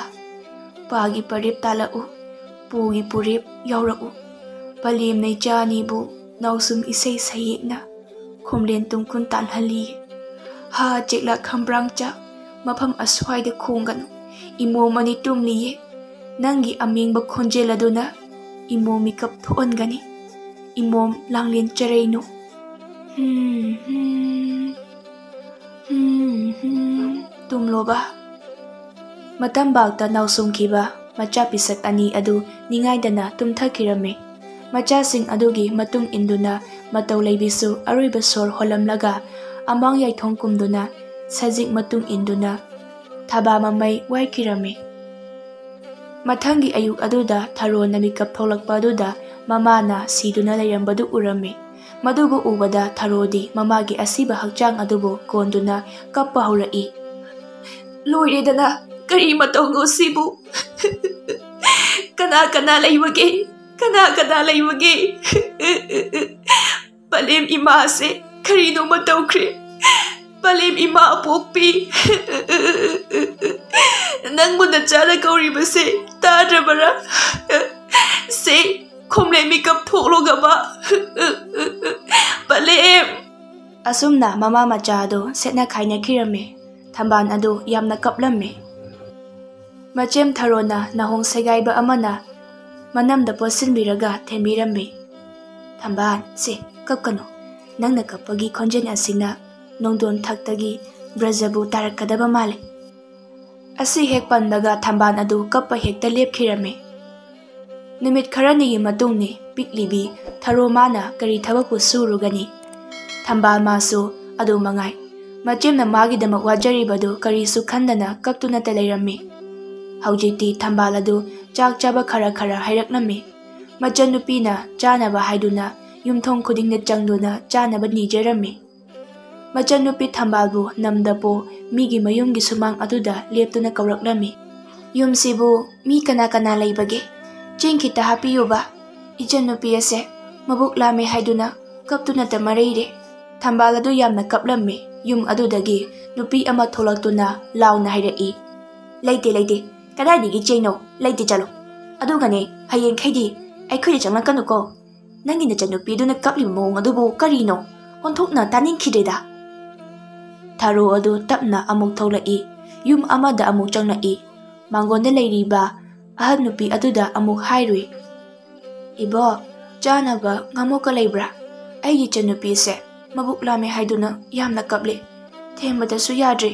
ꯄꯥꯒꯤ ꯄꯔꯦꯞ ꯇꯥꯜꯂꯛꯎ, ꯄꯨꯒꯤ ꯄꯨꯔꯦꯞ ꯌꯥꯎꯔꯛꯎ꯫ ꯄꯂꯦꯝ ꯅꯩꯆꯥ ꯑꯅꯤꯕꯨ ꯅꯥꯎꯁꯨꯝ ꯏꯁꯩ ꯁꯩꯌꯦꯛꯅ ꯈꯣꯝꯂꯦꯟ ꯇꯨꯝꯈꯨꯟ ꯇꯥꯟꯍꯜꯂꯤ꯫ ꯍꯥ ꯆꯦꯛꯂꯥꯛ ꯈꯝꯕ꯭ꯔꯥꯡꯆꯥ, ꯃꯐꯝ ꯑꯁ꯭ꯋꯥꯏꯗ ꯈꯣꯡꯒꯅꯨ꯫ ꯏꯃꯣꯝ ꯑꯅꯤ ꯇꯨꯝꯂꯤꯌꯦ꯫ ꯅꯪꯒꯤ ꯑꯃꯦꯡꯕ ꯈꯣꯟꯖꯦꯜ ꯑꯗꯨꯅ ꯏꯃꯣꯝ ꯃꯤꯀꯞ ꯊꯣꯛꯍꯟꯒꯅꯤ꯫ ꯏꯃꯣꯝ ꯂꯥꯡꯂꯦꯟ ꯆꯔꯩꯅꯨ꯫ ꯍꯨꯝ, ꯍꯨꯝ꯫ ꯍꯨꯝ, ꯍꯨꯝ꯫ ꯇꯨꯝꯂꯣꯕ꯫ ꯃꯇꯝꯕꯥꯛꯇ ꯅꯥꯎꯁꯨꯝꯈꯤꯕ ꯃꯆꯥ ꯄꯤꯁꯛ ꯑꯅꯤ ꯑꯗꯨ ꯅꯤꯡꯉꯥꯏꯗꯅ ꯇꯨꯝꯊꯈꯤꯔꯝꯃꯤ꯫ ꯃꯆꯥꯁꯤꯡ ꯑꯗꯨꯒꯤ ꯃꯇꯨꯡ ꯏꯟꯗꯨꯅ ꯃꯇꯧ ꯂꯩꯕꯤꯁꯨ ꯑꯔꯣꯏꯕ ꯁꯣꯔ ꯍꯣꯜꯂꯝꯂꯒ ꯑꯃꯥꯡ ꯌꯥꯏꯊꯣꯡ ꯀꯨꯝꯗꯨꯅ ꯁꯖꯤꯛ ꯃꯇꯨꯡ ꯏꯟꯗꯨꯅ ꯊꯕꯥ ꯃꯃꯩ ꯋꯥꯏꯈꯤꯔꯝꯃꯤ꯫ ꯃꯊꯪꯒꯤ ꯑꯌꯨꯛ ꯑꯗꯨꯗ ꯊꯔꯣꯅ ꯃꯤꯀꯞ ꯊꯣꯛꯂꯛꯄ ꯑꯗꯨꯗ ꯃꯃꯥꯅ ꯁꯤꯗꯨꯅ ꯂꯩꯔꯝꯕꯗꯨ ꯎꯔꯝꯃꯤ꯫ ꯃꯗꯨꯕꯨ ꯎꯕꯗ ꯊꯔꯣꯗꯤ ꯃꯃꯥꯒꯤ ꯑꯁꯤꯕ ꯍꯛꯆꯥꯡ ꯑꯗꯨꯕꯨ ꯀꯣꯟꯗꯨꯅ ꯀꯞꯄ ꯍꯧꯔꯛꯏ꯫ "ꯂꯣꯏꯔꯦꯗꯅ, ꯀꯔꯤ ꯃꯇꯧꯅꯣ ꯁꯤꯕꯨ? ꯀꯅꯥ ꯀꯅꯥ ꯂꯩꯕꯒꯦ? ꯀꯅꯥ ꯀꯅꯥ ꯂꯩꯕꯒꯦ? ꯄꯂꯦꯝ ꯏꯃꯥꯁꯦ ꯀꯔꯤꯅꯣꯃ ꯇꯧꯈ꯭ꯔꯦ꯫ ꯄꯂꯦꯝ ꯏꯃꯥ ꯑꯄꯣꯛꯄꯤ, ꯅꯪꯕꯨ ꯅꯆꯥꯅ ꯀꯧꯔꯤꯕꯁꯦ ꯇꯥꯗ꯭ꯔꯕꯔꯥ? ꯁꯦ, ꯈꯣꯝꯂꯦꯟ ꯃꯤꯀꯞ ꯊꯣꯛꯂꯣꯒꯕ꯫ ꯄꯂꯦꯝ!" ꯑꯁꯨꯝꯅ ꯃꯃꯥ ꯃꯆꯥ ꯑꯗꯨ ꯁꯦꯠꯅ ꯈꯥꯏꯅꯈꯤꯔꯝꯃꯤ꯫ ꯊꯝꯕꯥꯜ ꯑꯗꯨ ꯌꯥꯝꯅ ꯀꯞꯂꯝꯃꯤ꯫ ꯃꯆꯦꯝ ꯊꯔꯣꯅ ꯅꯥꯍꯣꯡ ꯁꯦꯒꯥꯏꯕ ꯑꯃꯅ ꯃꯅꯝꯗ ꯄꯣꯠꯁꯤꯟꯕꯤꯔꯒ ꯊꯦꯝꯕꯤꯔꯝꯃꯤ꯫ "ꯊꯝꯕꯥꯜ, ꯁꯦ, ꯀꯞꯀꯅꯨ꯫ ꯅꯪꯅ ꯀꯞꯄꯒꯤ ꯈꯣꯟꯖꯦꯜ ꯑꯁꯤꯅ ꯅꯣꯡꯗꯣꯟ ꯊꯛꯇꯒꯤ ꯕ꯭ꯔꯖꯕꯨ ꯇꯥꯔꯛꯀꯗꯕ ꯃꯥꯜꯂꯤ꯫ ꯑꯁꯤ ꯍꯦꯛ ꯄꯟꯕꯒ ꯊꯝꯕꯥꯜ ꯑꯗꯨ ꯀꯞꯄ ꯍꯦꯛꯇ ꯂꯦꯞꯈꯤꯔꯝꯃꯤ꯫ ꯅꯨꯃꯤꯠ ꯈꯔꯅꯤꯒꯤ ꯃꯇꯨꯡꯅꯤ꯫ ꯄꯤꯛꯂꯤꯕꯤ ꯊꯔꯣ ꯃꯥꯅ ꯀꯔꯤ ꯊꯕꯛꯄꯨ ꯁꯨꯔꯨꯒꯅꯤ? ꯊꯝꯕꯥꯜ ꯃꯥꯁꯨ ꯑꯗꯨ ꯃꯉꯥꯏ꯫ ꯃꯆꯦꯝꯅ ꯃꯥꯒꯤꯗꯃꯛ ꯋꯥꯖꯔꯤꯕꯗꯨ ꯀꯔꯤꯁꯨ ꯈꯟꯗꯅ ꯀꯞꯇꯨꯅꯇ ꯂꯩꯔꯝꯃꯤ꯫ ꯍꯧꯖꯤꯛꯇꯤ ꯊꯝꯕꯥꯜ ꯑꯗꯨ ꯆꯥꯛ ꯆꯥꯕ ꯈꯔ ꯈꯔ ꯍꯩꯔꯛꯂꯝꯃꯤ꯫ ꯃꯆꯟꯅꯨꯄꯤꯅ ꯆꯥꯅꯕ ꯍꯥꯏꯗꯨꯅ ꯌꯨꯝꯊꯣꯡ ꯈꯨꯗꯤꯡꯗ ꯆꯪꯗꯨꯅ ꯆꯥꯅꯕ ꯅꯤꯖꯔꯝꯃꯤ꯫ ꯃꯆꯟꯅꯨꯄꯤ ꯊꯝꯕꯥꯜꯕꯨ ꯅꯝꯗꯄꯣ ꯃꯤꯒꯤ ꯃꯌꯨꯝꯒꯤ ꯁꯨꯃꯥꯡ ꯑꯗꯨꯗ ꯂꯦꯞꯇꯨꯅ ꯀꯧꯔꯛꯂꯝꯃꯤ꯫ "ꯌꯨꯝꯁꯤꯕꯨ ꯃꯤ ꯀꯅꯥ ꯀꯅꯥ ꯂꯩꯕꯒꯦ? ꯆꯦꯡ ꯈꯤꯇ ꯍꯥꯞꯄꯤꯌꯨꯕ꯫ ꯏꯆꯟꯅꯨꯄꯤ ꯑꯁꯦ ꯃꯕꯨꯛ ꯂꯥꯝꯃꯦ ꯍꯥꯏꯗꯨꯅ ꯀꯞꯇꯨꯅꯇ ꯃꯔꯩꯔꯦ꯫" ꯊꯝꯕꯥꯜ ꯑꯗꯨ ꯌꯥꯝꯅ ꯀꯞꯂꯝꯃꯤ꯫ ꯌꯨꯝ ꯑꯗꯨꯗꯒꯤ ꯅꯨꯄꯤ ꯑꯃ ꯊꯣꯛꯂꯛꯇꯨꯅ ꯂꯥꯎꯅ ꯍꯥꯏꯔꯛꯏ, "ꯂꯩꯇꯦ, ꯂꯩꯇꯦ꯫ ꯀꯗꯥꯏꯗꯒꯤ ꯆꯦꯡꯅꯣ? ꯂꯩꯇꯦ, ꯆꯠꯂꯣ꯫ ꯑꯗꯨꯒꯅꯦ, ꯍꯌꯦꯡꯈꯩꯗꯤ ꯑꯩꯈꯣꯏꯗ ꯆꯪꯂꯛꯀꯅꯨꯀꯣ꯫ ꯅꯪꯒꯤ ꯅꯆꯟꯅꯨꯄꯤꯗꯨꯅ ꯀꯞꯂꯤꯕ ꯃꯑꯣꯡ ꯑꯗꯨꯕꯨ ꯀꯔꯤꯅꯣ? ꯑꯣꯟꯊꯣꯛꯅ ꯇꯥꯅꯤꯡꯈꯤꯗ꯭ꯔꯦꯗ꯫" ꯊꯔꯣ ꯑꯗꯨ ꯇꯞꯅ ꯑꯃꯨꯛ ꯊꯣꯛꯂꯛꯏ꯫ ꯌꯨꯝ ꯑꯃꯗ ꯑꯃꯨꯛ ꯆꯪꯂꯛꯏ꯫ ꯃꯥꯡꯒꯣꯟꯗ ꯂꯩꯔꯤꯕ ꯑꯍꯜ ꯅꯨꯄꯤ ꯑꯗꯨꯗ ꯑꯃꯨꯛ ꯍꯥꯏꯔꯨꯏ, "ꯏꯕꯣꯛ, ꯆꯥꯅꯕ ꯉꯥꯃꯣꯛꯀ ꯂꯩꯕ꯭ꯔꯥ? ꯑꯩꯒꯤ ꯏꯆꯟꯅꯨꯄꯤꯁꯦ ꯃꯕꯨꯛ ꯂꯥꯝꯃꯦ ꯍꯥꯏꯗꯨꯅ ꯌꯥꯝꯅ ꯀꯞꯂꯦ꯫ ꯊꯦꯝꯕꯗꯁꯨ ꯌꯥꯗ꯭ꯔꯦ꯫"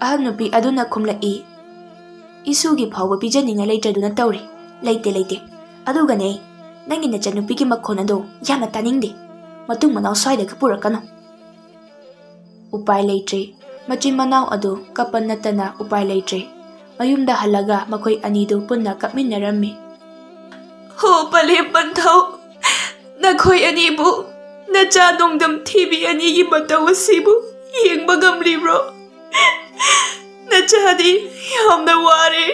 ꯑꯍꯜ ꯅꯨꯄꯤ ꯑꯗꯨꯅ ꯈꯨꯝꯂꯛꯏ, "ꯏꯁꯨꯒꯤ ꯐꯥꯎꯕ ꯄꯤꯖꯅꯤꯡꯉꯥꯏ ꯂꯩꯇ꯭ꯔꯗꯨꯅ ꯇꯧꯔꯤ꯫ ꯂꯩꯇꯦ, ꯂꯩꯇꯦ꯫ ꯑꯗꯨꯒꯅꯦ, ꯅꯪꯒꯤ ꯅꯆꯟꯅꯨꯄꯤꯒꯤ ꯃꯈꯣꯟ ꯑꯗꯣ ꯌꯥꯝꯅ ꯇꯥꯅꯤꯡꯗꯦ꯫ ꯃꯇꯨꯡ ꯃꯅꯥꯎ ꯁ꯭ꯋꯥꯏꯗꯒ ꯄꯨꯔꯛꯀꯅꯨ꯫" ꯎꯄꯥꯏ ꯂꯩꯇ꯭ꯔꯦ꯫ ꯃꯆꯤꯟ ꯃꯅꯥꯎ ꯑꯗꯨ ꯀꯞꯄ ꯅꯠꯇꯅ ꯎꯄꯥꯏ ꯂꯩꯇ꯭ꯔꯦ꯫ ꯃꯌꯨꯝꯗ ꯍꯜꯂꯒ ꯃꯈꯣꯏ ꯑꯅꯤꯗꯨ ꯄꯨꯟꯅ ꯀꯞꯃꯤꯟꯅꯔꯝꯃꯤ꯫ "ꯍꯣ, ꯄꯂꯦꯝ ꯄꯟꯊꯧ, ꯅꯈꯣꯏ ꯑꯅꯤꯕꯨ ꯅꯆꯥ ꯅꯣꯡꯗꯝ ꯊꯤꯕꯤ ꯑꯅꯤꯒꯤ ꯃꯇꯧ ꯑꯁꯤꯕꯨ ꯌꯦꯡꯕ ꯉꯝꯂꯤꯕ꯭ꯔꯣ? ꯅꯆꯥꯗꯤ ꯌꯥꯝꯅ ꯋꯥꯔꯦ꯫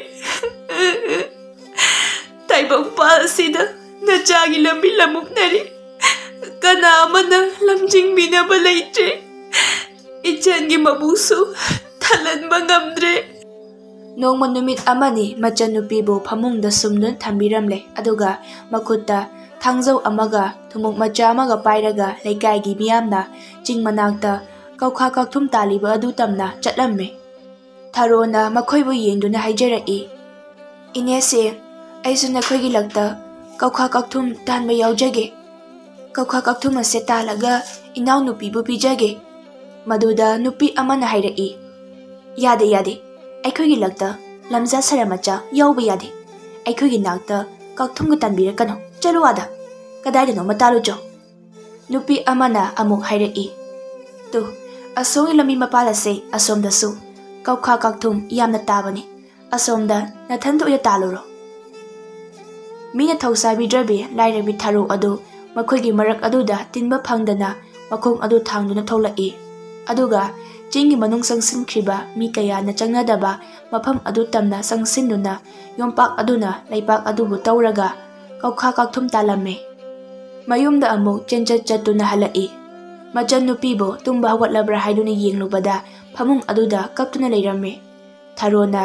ꯇꯥꯏꯕꯪꯄꯥꯜ ꯑꯁꯤꯗ ꯅꯆꯥꯒꯤ ꯂꯝꯕꯤ ꯂꯝꯃꯨꯛꯅꯔꯤ꯫ ꯀꯅꯥ ꯑꯃꯅ ꯂꯝꯖꯤꯡꯕꯤꯅꯕ ꯂꯩꯇ꯭ꯔꯦ꯫ ꯏꯆꯟꯒꯤ ꯃꯕꯨꯛꯁꯨ ꯊꯜꯍꯟꯕ ꯉꯝꯗ꯭ꯔꯦ꯫" ꯅꯣꯡꯃ ꯅꯨꯃꯤꯠ ꯑꯃꯅꯤ ꯃꯆꯟꯅꯨꯄꯤꯕꯨ ꯐꯃꯨꯡꯗ ꯁꯨꯝꯗꯨꯅ ꯊꯝꯕꯤꯔꯝꯂꯦ꯫ ꯑꯗꯨꯒ ꯃꯈꯨꯠꯇ ꯊꯥꯡꯖꯧ ꯑꯃꯒ ꯊꯨꯝꯃꯣꯛ ꯃꯆꯥ ꯑꯃꯒ ꯄꯥꯏꯔꯒ ꯂꯩꯀꯥꯏꯒꯤ ꯃꯤꯌꯥꯝꯅ ꯆꯤꯡ ꯃꯅꯥꯛꯇ ꯀꯧꯈꯥ ꯀꯛꯊꯨꯝ ꯇꯥꯜꯂꯤꯕ ꯑꯗꯨ ꯇꯝꯅ ꯆꯠꯂꯝꯃꯦ꯫ ꯊꯔꯣꯅ ꯃꯈꯣꯏꯕꯨ ꯌꯦꯡꯗꯨꯅ ꯍꯥꯏꯖꯔꯛꯏ, "ꯏꯅꯦꯁꯦ, ꯑꯩꯁꯨ ꯅꯈꯣꯏꯒꯤ ꯂꯛꯇ ꯀꯧꯈꯥ ꯀꯛꯊꯨꯝ ꯇꯥꯟꯕ ꯌꯥꯎꯖꯒꯦ꯫ ꯀꯧꯈꯥ ꯀꯛꯊꯨꯝ ꯑꯁꯦ ꯇꯥꯜꯂꯒ ꯏꯅꯥꯎꯅꯨꯄꯤꯕꯨ ꯄꯤꯖꯒꯦ꯫" ꯃꯗꯨꯗ ꯅꯨꯄꯤ ꯑꯃꯅ ꯍꯥꯏꯔꯛꯏ, "ꯌꯥꯗꯦ, ꯌꯥꯗꯦ꯫ ꯑꯩꯈꯣꯏꯒꯤ ꯂꯛꯇ ꯂꯝꯖꯥ ꯁꯔꯃꯆꯥ ꯌꯥꯎꯕ ꯌꯥꯗꯦ꯫ ꯑꯩꯈꯣꯏꯒꯤ ꯅꯥꯛꯇ ꯀꯥꯛꯊꯨꯝꯒ ꯇꯥꯟꯕꯤꯔꯛꯀꯅꯨ꯫ ꯆꯠꯂꯨ ꯑꯥꯗ꯫ ꯀꯗꯥꯏꯗꯅꯣꯃ ꯇꯥꯜꯂꯨꯆꯣ꯫ ꯅꯨꯄꯤ ꯑꯃꯅ ꯑꯃꯨꯛ ꯍꯥꯏꯔꯛꯏ, "ꯇꯨ, ꯑꯁꯣꯝꯒꯤ ꯂꯝꯕꯤ ꯃꯄꯥꯜ ꯑꯁꯦ ꯑꯁꯣꯝꯗꯁꯨ ꯀꯧꯈꯥ ꯀꯥꯛꯊꯨꯝ ꯌꯥꯝꯅ ꯇꯥꯕꯅꯤ꯫ ꯑꯁꯣꯝꯗ ꯅꯊꯟꯇ ꯑꯣꯏꯅ ꯇꯥꯜꯂꯨꯔꯣ꯫" ꯃꯤꯅ ꯊꯧꯁꯥꯕꯤꯗ꯭ꯔꯕꯤ ꯂꯥꯏꯔꯕꯤ ꯊꯔꯣ ꯑꯗꯨ ꯃꯈꯣꯏꯒꯤ ꯃꯔꯛ ꯑꯗꯨꯗ ꯇꯤꯟꯕ ꯐꯪꯗꯅ ꯃꯈꯣꯡ ꯑꯗꯨ ꯊꯥꯡꯗꯨꯅ ꯊꯣꯛꯂꯛꯏ꯫ ꯑꯗꯨꯒ ꯆꯤꯡꯒꯤ ꯃꯅꯨꯡ ꯆꯪꯁꯤꯟꯈ꯭ꯔꯤꯕ ꯃꯤ ꯀꯌꯥꯅ ꯆꯪꯅꯗꯕ ꯃꯐꯝ ꯑꯗꯨ ꯇꯝꯅ ꯆꯪꯁꯤꯟꯗꯨꯅ ꯌꯣꯝꯄꯥꯛ ꯑꯗꯨꯅ ꯂꯩꯕꯥꯛ ꯑꯗꯨꯕꯨ ꯇꯧꯔꯒ ꯀꯧꯈꯥ ꯀꯥꯛꯊꯨꯝ ꯇꯥꯜꯂꯝꯃꯤ꯫ ꯃꯌꯨꯝꯗ ꯑꯃꯨꯛ ꯆꯦꯟꯆꯠ ꯆꯠꯇꯨꯅ ꯍꯜꯂꯛꯏ꯫ ꯃꯆꯟꯅꯨꯄꯤꯕꯨ ꯇꯨꯝꯕ ꯍꯧꯒꯠꯂꯕ꯭ꯔꯥ ꯍꯥꯏꯗꯨꯅ ꯌꯦꯡꯂꯨꯕꯗ ꯐꯃꯨꯡ ꯑꯗꯨꯗ ꯀꯞꯇꯨꯅ ꯂꯩꯔꯝꯃꯤ꯫ ꯊꯔꯣꯅ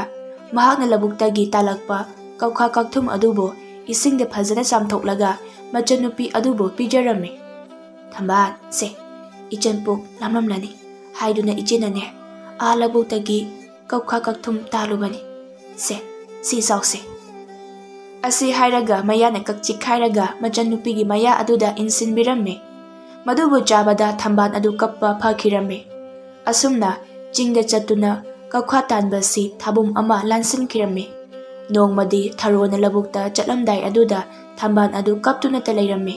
ꯃꯍꯥꯛꯅ ꯂꯧꯕꯨꯛꯇꯒꯤ ꯇꯥꯜꯂꯛꯄ ꯀꯧꯈꯥ ꯀꯥꯛꯊꯨꯝ ꯑꯗꯨꯕꯨ ꯏꯁꯤꯡꯗ ꯐꯖꯅ ꯆꯥꯝꯊꯣꯛꯂꯒ ꯃꯆꯟꯅꯨꯄꯤ ꯑꯗꯨꯕꯨ ꯄꯤꯖꯔꯝꯃꯤ꯫ "ꯊꯝꯕꯥꯜ, ꯁꯦ, ꯏꯆꯟ ꯄꯨꯛ ꯂꯥꯝꯂꯝꯂꯅꯤ" ꯍꯥꯏꯗꯨꯅ ꯏꯆꯦꯅꯅꯦ, ꯑꯥ ꯂꯧꯕꯨꯛꯇꯒꯤ ꯀꯧꯈꯥ ꯀꯥꯛꯊꯨꯝ ꯇꯥꯜꯂꯨꯕꯅꯤ꯫ "ꯁꯦ, ꯁꯤ ꯆꯥꯎꯁꯦ꯫" ꯑꯁꯤ ꯍꯥꯏꯔꯒ ꯃꯌꯥꯅ ꯀꯛꯆꯤꯛ ꯈꯥꯏꯔꯒ ꯃꯆꯟꯅꯨꯄꯤꯒꯤ ꯃꯌꯥ ꯑꯗꯨꯗ ꯏꯟꯁꯤꯟꯕꯤꯔꯝꯃꯤ꯫ ꯃꯗꯨꯕꯨ ꯆꯥꯕꯗ ꯊꯝꯕꯥꯜ ꯑꯗꯨ ꯀꯞꯄ ꯐꯈꯤꯔꯝꯃꯤ꯫ ꯑꯁꯨꯝꯅ ꯆꯤꯡꯗ ꯆꯠꯇꯨꯅ ꯀꯧꯈꯥ ꯇꯥꯟꯕꯁꯤ ꯊꯥꯕꯨꯝ ꯑꯃ ꯂꯥꯟꯁꯤꯟꯈꯤꯔꯝꯃꯤ꯫ ꯅꯣꯡꯃꯗꯤ ꯊꯔꯣꯅ ꯂꯧꯕꯨꯛꯇ ꯆꯠꯂꯝꯗꯥꯏ ꯑꯗꯨꯗ ꯊꯝꯕꯥꯜ ꯑꯗꯨ ꯀꯞꯇꯨꯅꯇ ꯂꯩꯔꯝꯃꯤ꯫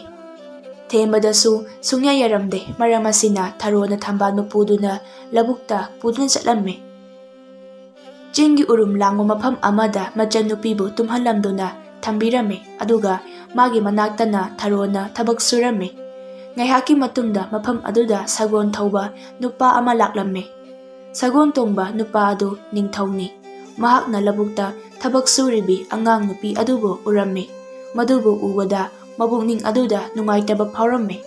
ꯊꯦꯝꯕꯗꯁꯨ ꯁꯨꯡꯌꯥ ꯌꯥꯔꯝꯗꯦ꯫ ꯃꯔꯝ ꯑꯁꯤꯅ ꯊꯔꯣꯅ ꯊꯝꯕꯥꯜ ꯃꯄꯨꯗꯨꯅ ꯂꯧꯕꯨꯛꯇ ꯄꯨꯗꯨꯅ ꯆꯠꯂꯝꯃꯤ꯫ ꯆꯤꯡꯒꯤ ꯎꯔꯨꯝ ꯂꯥꯡꯕ ꯃꯐꯝ ꯑꯃꯗ ꯃꯆꯟꯅꯨꯄꯤꯕꯨ ꯇꯨꯝꯍꯜꯂꯝꯗꯨꯅ ꯊꯝꯕꯤꯔꯝꯃꯤ, ꯑꯗꯨꯒ ꯃꯥꯒꯤ ꯃꯅꯥꯛꯇꯅ ꯊꯔꯣꯅ ꯊꯕꯛ ꯁꯨꯔꯝꯃꯤ꯫ ꯉꯥꯏꯍꯥꯛꯀꯤ ꯃꯇꯨꯡꯗ ꯃꯐꯝ ꯑꯗꯨꯗ ꯁꯒꯣꯜ ꯊꯧꯕ ꯅꯨꯄꯥ ꯑꯃ ꯂꯥꯛꯂꯝꯃꯤ꯫ ꯁꯒꯣꯜ ꯇꯣꯡꯕ ꯅꯨꯄꯥ ꯑꯗꯨ ꯅꯤꯡꯊꯧꯅꯤ꯫ ꯃꯍꯥꯛꯅ ꯂꯧꯕꯨꯛꯇ ꯊꯕꯛ ꯁꯨꯔꯤꯕꯤ ꯑꯉꯥꯡ ꯅꯨꯄꯤ ꯑꯗꯨꯕꯨ ꯎꯔꯝꯃꯤ꯫ ꯃꯗꯨꯕꯨ ꯎꯕꯗ ꯃꯕꯨꯛꯅꯤꯡ ꯑꯗꯨꯗ ꯅꯨꯡꯉꯥꯏꯇꯕ ꯐꯥꯎꯔꯝꯃꯤ꯫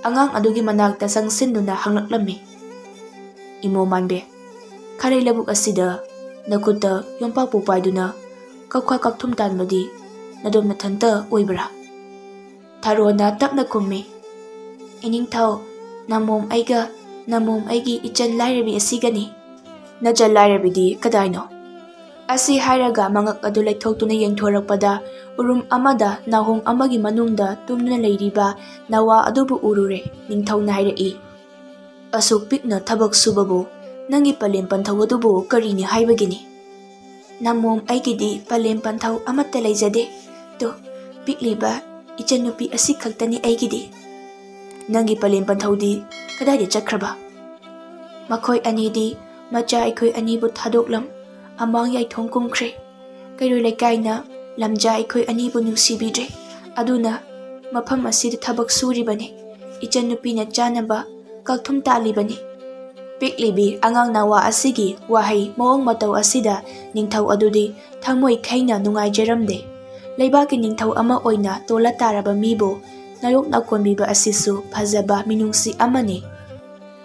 ꯑꯉꯥꯡ ꯑꯗꯨꯒꯤ ꯃꯅꯥꯛꯇ ꯆꯪꯁꯤꯟꯗꯨꯅ ꯍꯪꯂꯛꯂꯝꯃꯤ, "ꯏꯃꯣ ꯃꯥꯟꯕꯤ, ꯈꯥꯔꯩ ꯂꯧꯕꯨꯛ ꯑꯁꯤꯗ ꯅꯈꯨꯠꯇ ꯌꯣꯝꯄꯥꯛꯄꯨ ꯄꯥꯏꯗꯨꯅ ꯀꯧꯈꯥ ꯀꯥꯛꯊꯨꯝ ꯇꯥꯟꯕꯗꯤ ꯅꯗꯣꯝ ꯅꯊꯟꯇ ꯑꯣꯏꯕ꯭ꯔꯥ?" ꯊꯔꯣꯅ ꯇꯞꯅ ꯈꯨꯝꯃꯤ, "ꯏꯅꯤꯡꯊꯧ, ꯅꯃꯣꯝ ꯑꯩꯒ, ꯅꯃꯣꯝ ꯑꯩꯒꯤ ꯏꯆꯟ ꯂꯥꯏꯔꯕꯤ ꯑꯁꯤꯒꯅꯤ꯫" "ꯅꯆꯟ ꯂꯥꯏꯔꯕꯤꯗꯤ ꯀꯗꯥꯏꯅꯣ?" ꯑꯁꯤ ꯍꯥꯏꯔꯒ ꯃꯉꯛ ꯑꯗꯨ ꯂꯩꯊꯣꯛꯇꯨꯅ ꯌꯦꯡꯊꯣꯔꯛꯄꯗ ꯎꯔꯨꯝ ꯑꯃꯗ ꯅꯥꯍꯣꯡ ꯑꯃꯒꯤ ꯃꯅꯨꯡꯗ ꯇꯨꯝꯗꯨꯅ ꯂꯩꯔꯤꯕ ꯅꯋꯥ ꯑꯗꯨꯕꯨ ꯎꯔꯨꯔꯦ꯫ ꯅꯤꯡꯊꯧꯅ ꯍꯥꯏꯔꯛꯏ, "ꯑꯁꯨꯛ ꯄꯤꯛꯅ ꯊꯕꯛ ꯁꯨꯕꯕꯨ "ꯅꯪꯒꯤ ꯄꯂꯦꯝ ꯄꯟꯊꯧ ꯑꯗꯨꯕꯨ ꯀꯔꯤꯅꯤ ꯍꯥꯏꯕꯒꯤꯅꯤ?" "ꯅꯃꯣꯝ, ꯑꯩꯒꯤꯗꯤ ꯄꯂꯦꯝ ꯄꯟꯊꯧ ꯑꯃꯠꯇ ꯂꯩꯖꯗꯦ꯫ ꯇꯨ, ꯄꯤꯛꯂꯤꯕ ꯏꯆꯟꯅꯨꯄꯤ ꯑꯁꯤ ꯈꯛꯇꯅꯤ ꯑꯩꯒꯤꯗꯤ꯫" "ꯅꯪꯒꯤ ꯄꯂꯦꯝ ꯄꯟꯊꯧꯗꯤ ꯀꯗꯥꯏꯗ ꯆꯠꯈ꯭ꯔꯕ?" "ꯃꯈꯣꯏ ꯑꯅꯤꯗꯤ ꯃꯆꯥ ꯑꯩꯈꯣꯏ ꯑꯅꯤꯕꯨ ꯊꯥꯗꯣꯛꯂꯝ ꯑꯃꯥꯡ ꯌꯥꯏꯊꯣꯡ ꯀꯨꯝꯈ꯭ꯔꯦ꯫ ꯀꯩꯔꯣꯏ ꯂꯩꯀꯥꯏꯅ ꯂꯝꯖꯥ ꯑꯩꯈꯣꯏ ꯑꯅꯤꯕꯨ ꯅꯨꯡꯁꯤꯕꯤꯗ꯭ꯔꯦ꯫ ꯑꯗꯨꯅ ꯃꯐꯝ ꯑꯁꯤꯗ ꯊꯕꯛ ꯁꯨꯔꯤꯕꯅꯤ꯫ ꯏꯆꯟꯅꯨꯄꯤꯅ ꯆꯥꯅꯕ ꯀꯥꯛꯊꯨꯝ ꯇꯥꯜꯂꯤꯕꯅꯤ꯫" ꯄꯤꯛꯂꯤꯕꯤ ꯑꯉꯥꯡ ꯅꯋꯥ ꯑꯁꯤꯒꯤ ꯋꯥꯍꯩ ꯃꯑꯣꯡ ꯃꯇꯧ ꯑꯁꯤꯗ ꯅꯤꯡꯊꯧ ꯑꯗꯨꯗꯤ ꯊꯃꯣꯏ ꯈꯩꯅ ꯅꯨꯡꯉꯥꯏꯖꯔꯝꯗꯦ꯫ ꯂꯩꯕꯥꯛꯀꯤ ꯅꯤꯡꯊꯧ ꯑꯃ ꯑꯣꯏꯅ ꯇꯣꯜꯂ ꯇꯥꯔꯕ ꯃꯤꯕꯨ ꯅꯥꯌꯣꯛꯅ ꯀꯣꯟꯕꯤꯕ ꯑꯁꯤꯁꯨ ꯐꯖꯕ ꯃꯤꯅꯨꯡꯁꯤ ꯑꯃꯅꯤ꯫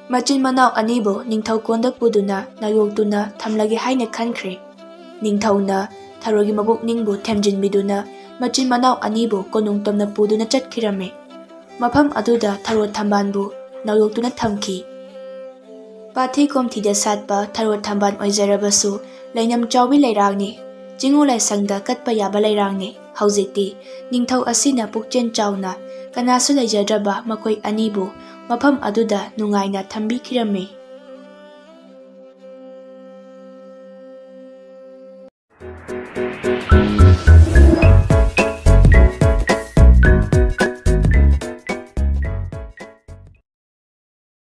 ꯃꯆꯤꯟ ꯃꯅꯥꯎ ꯑꯅꯤꯕꯨ ꯅꯤꯡꯊꯧ ꯀꯣꯟꯗ ꯄꯨꯗꯨꯅ ꯅꯥꯌꯣꯛꯇꯨꯅ ꯊꯝꯂꯒꯦ ꯍꯥꯏꯅ ꯈꯟꯈ꯭ꯔꯦ꯫ ꯅꯤꯡꯊꯧꯅ ꯊꯔꯣꯒꯤ ꯃꯕꯨꯛꯅꯤꯡꯕꯨ ꯊꯦꯝꯖꯤꯟꯕꯤꯗꯨꯅ ꯃꯆꯤꯟ ꯃꯅꯥꯎ ꯑꯅꯤꯕꯨ ꯀꯣꯅꯨꯡ ꯇꯝꯅ ꯄꯨꯗꯨꯅ ꯆꯠꯈꯤꯔꯝꯃꯤ꯫ ꯃꯐꯝ ꯑꯗꯨꯗ ꯊꯔꯣ ꯊꯝꯕꯥꯜꯕꯨ ꯅꯥꯌꯣꯛꯇꯨꯅ ꯊꯝꯈꯤ꯫ ꯄꯥꯊꯤ ꯀꯣꯝꯊꯤꯗ ꯁꯥꯠꯄ ꯊꯔꯣ ꯊꯝꯕꯥꯜ ꯑꯣꯏꯖꯔꯕꯁꯨ ꯂꯩꯅꯝ ꯆꯥꯎꯕꯤ ꯂꯩꯔꯥꯡꯅꯤ꯫ ꯆꯤꯡꯉꯨ ꯂꯥꯏꯁꯪꯗ ꯀꯠꯄ ꯌꯥꯕ ꯂꯩꯔꯥꯡꯅꯤ꯫ ꯍꯧꯖꯤꯛꯇꯤ ꯅꯤꯡꯊꯧ ꯑꯁꯤꯅ ꯄꯨꯛꯆꯦꯜ ꯆꯥꯎꯅ ꯀꯅꯥꯁꯨ ꯂꯩꯖꯗ꯭ꯔꯕ ꯃꯈꯣꯏ ꯑꯅꯤꯕꯨ ꯃꯐꯝ ꯑꯗꯨꯗ ꯅꯨꯡꯉꯥꯏꯅ ꯊꯝꯕꯤꯈꯤꯔꯝꯃꯤ꯫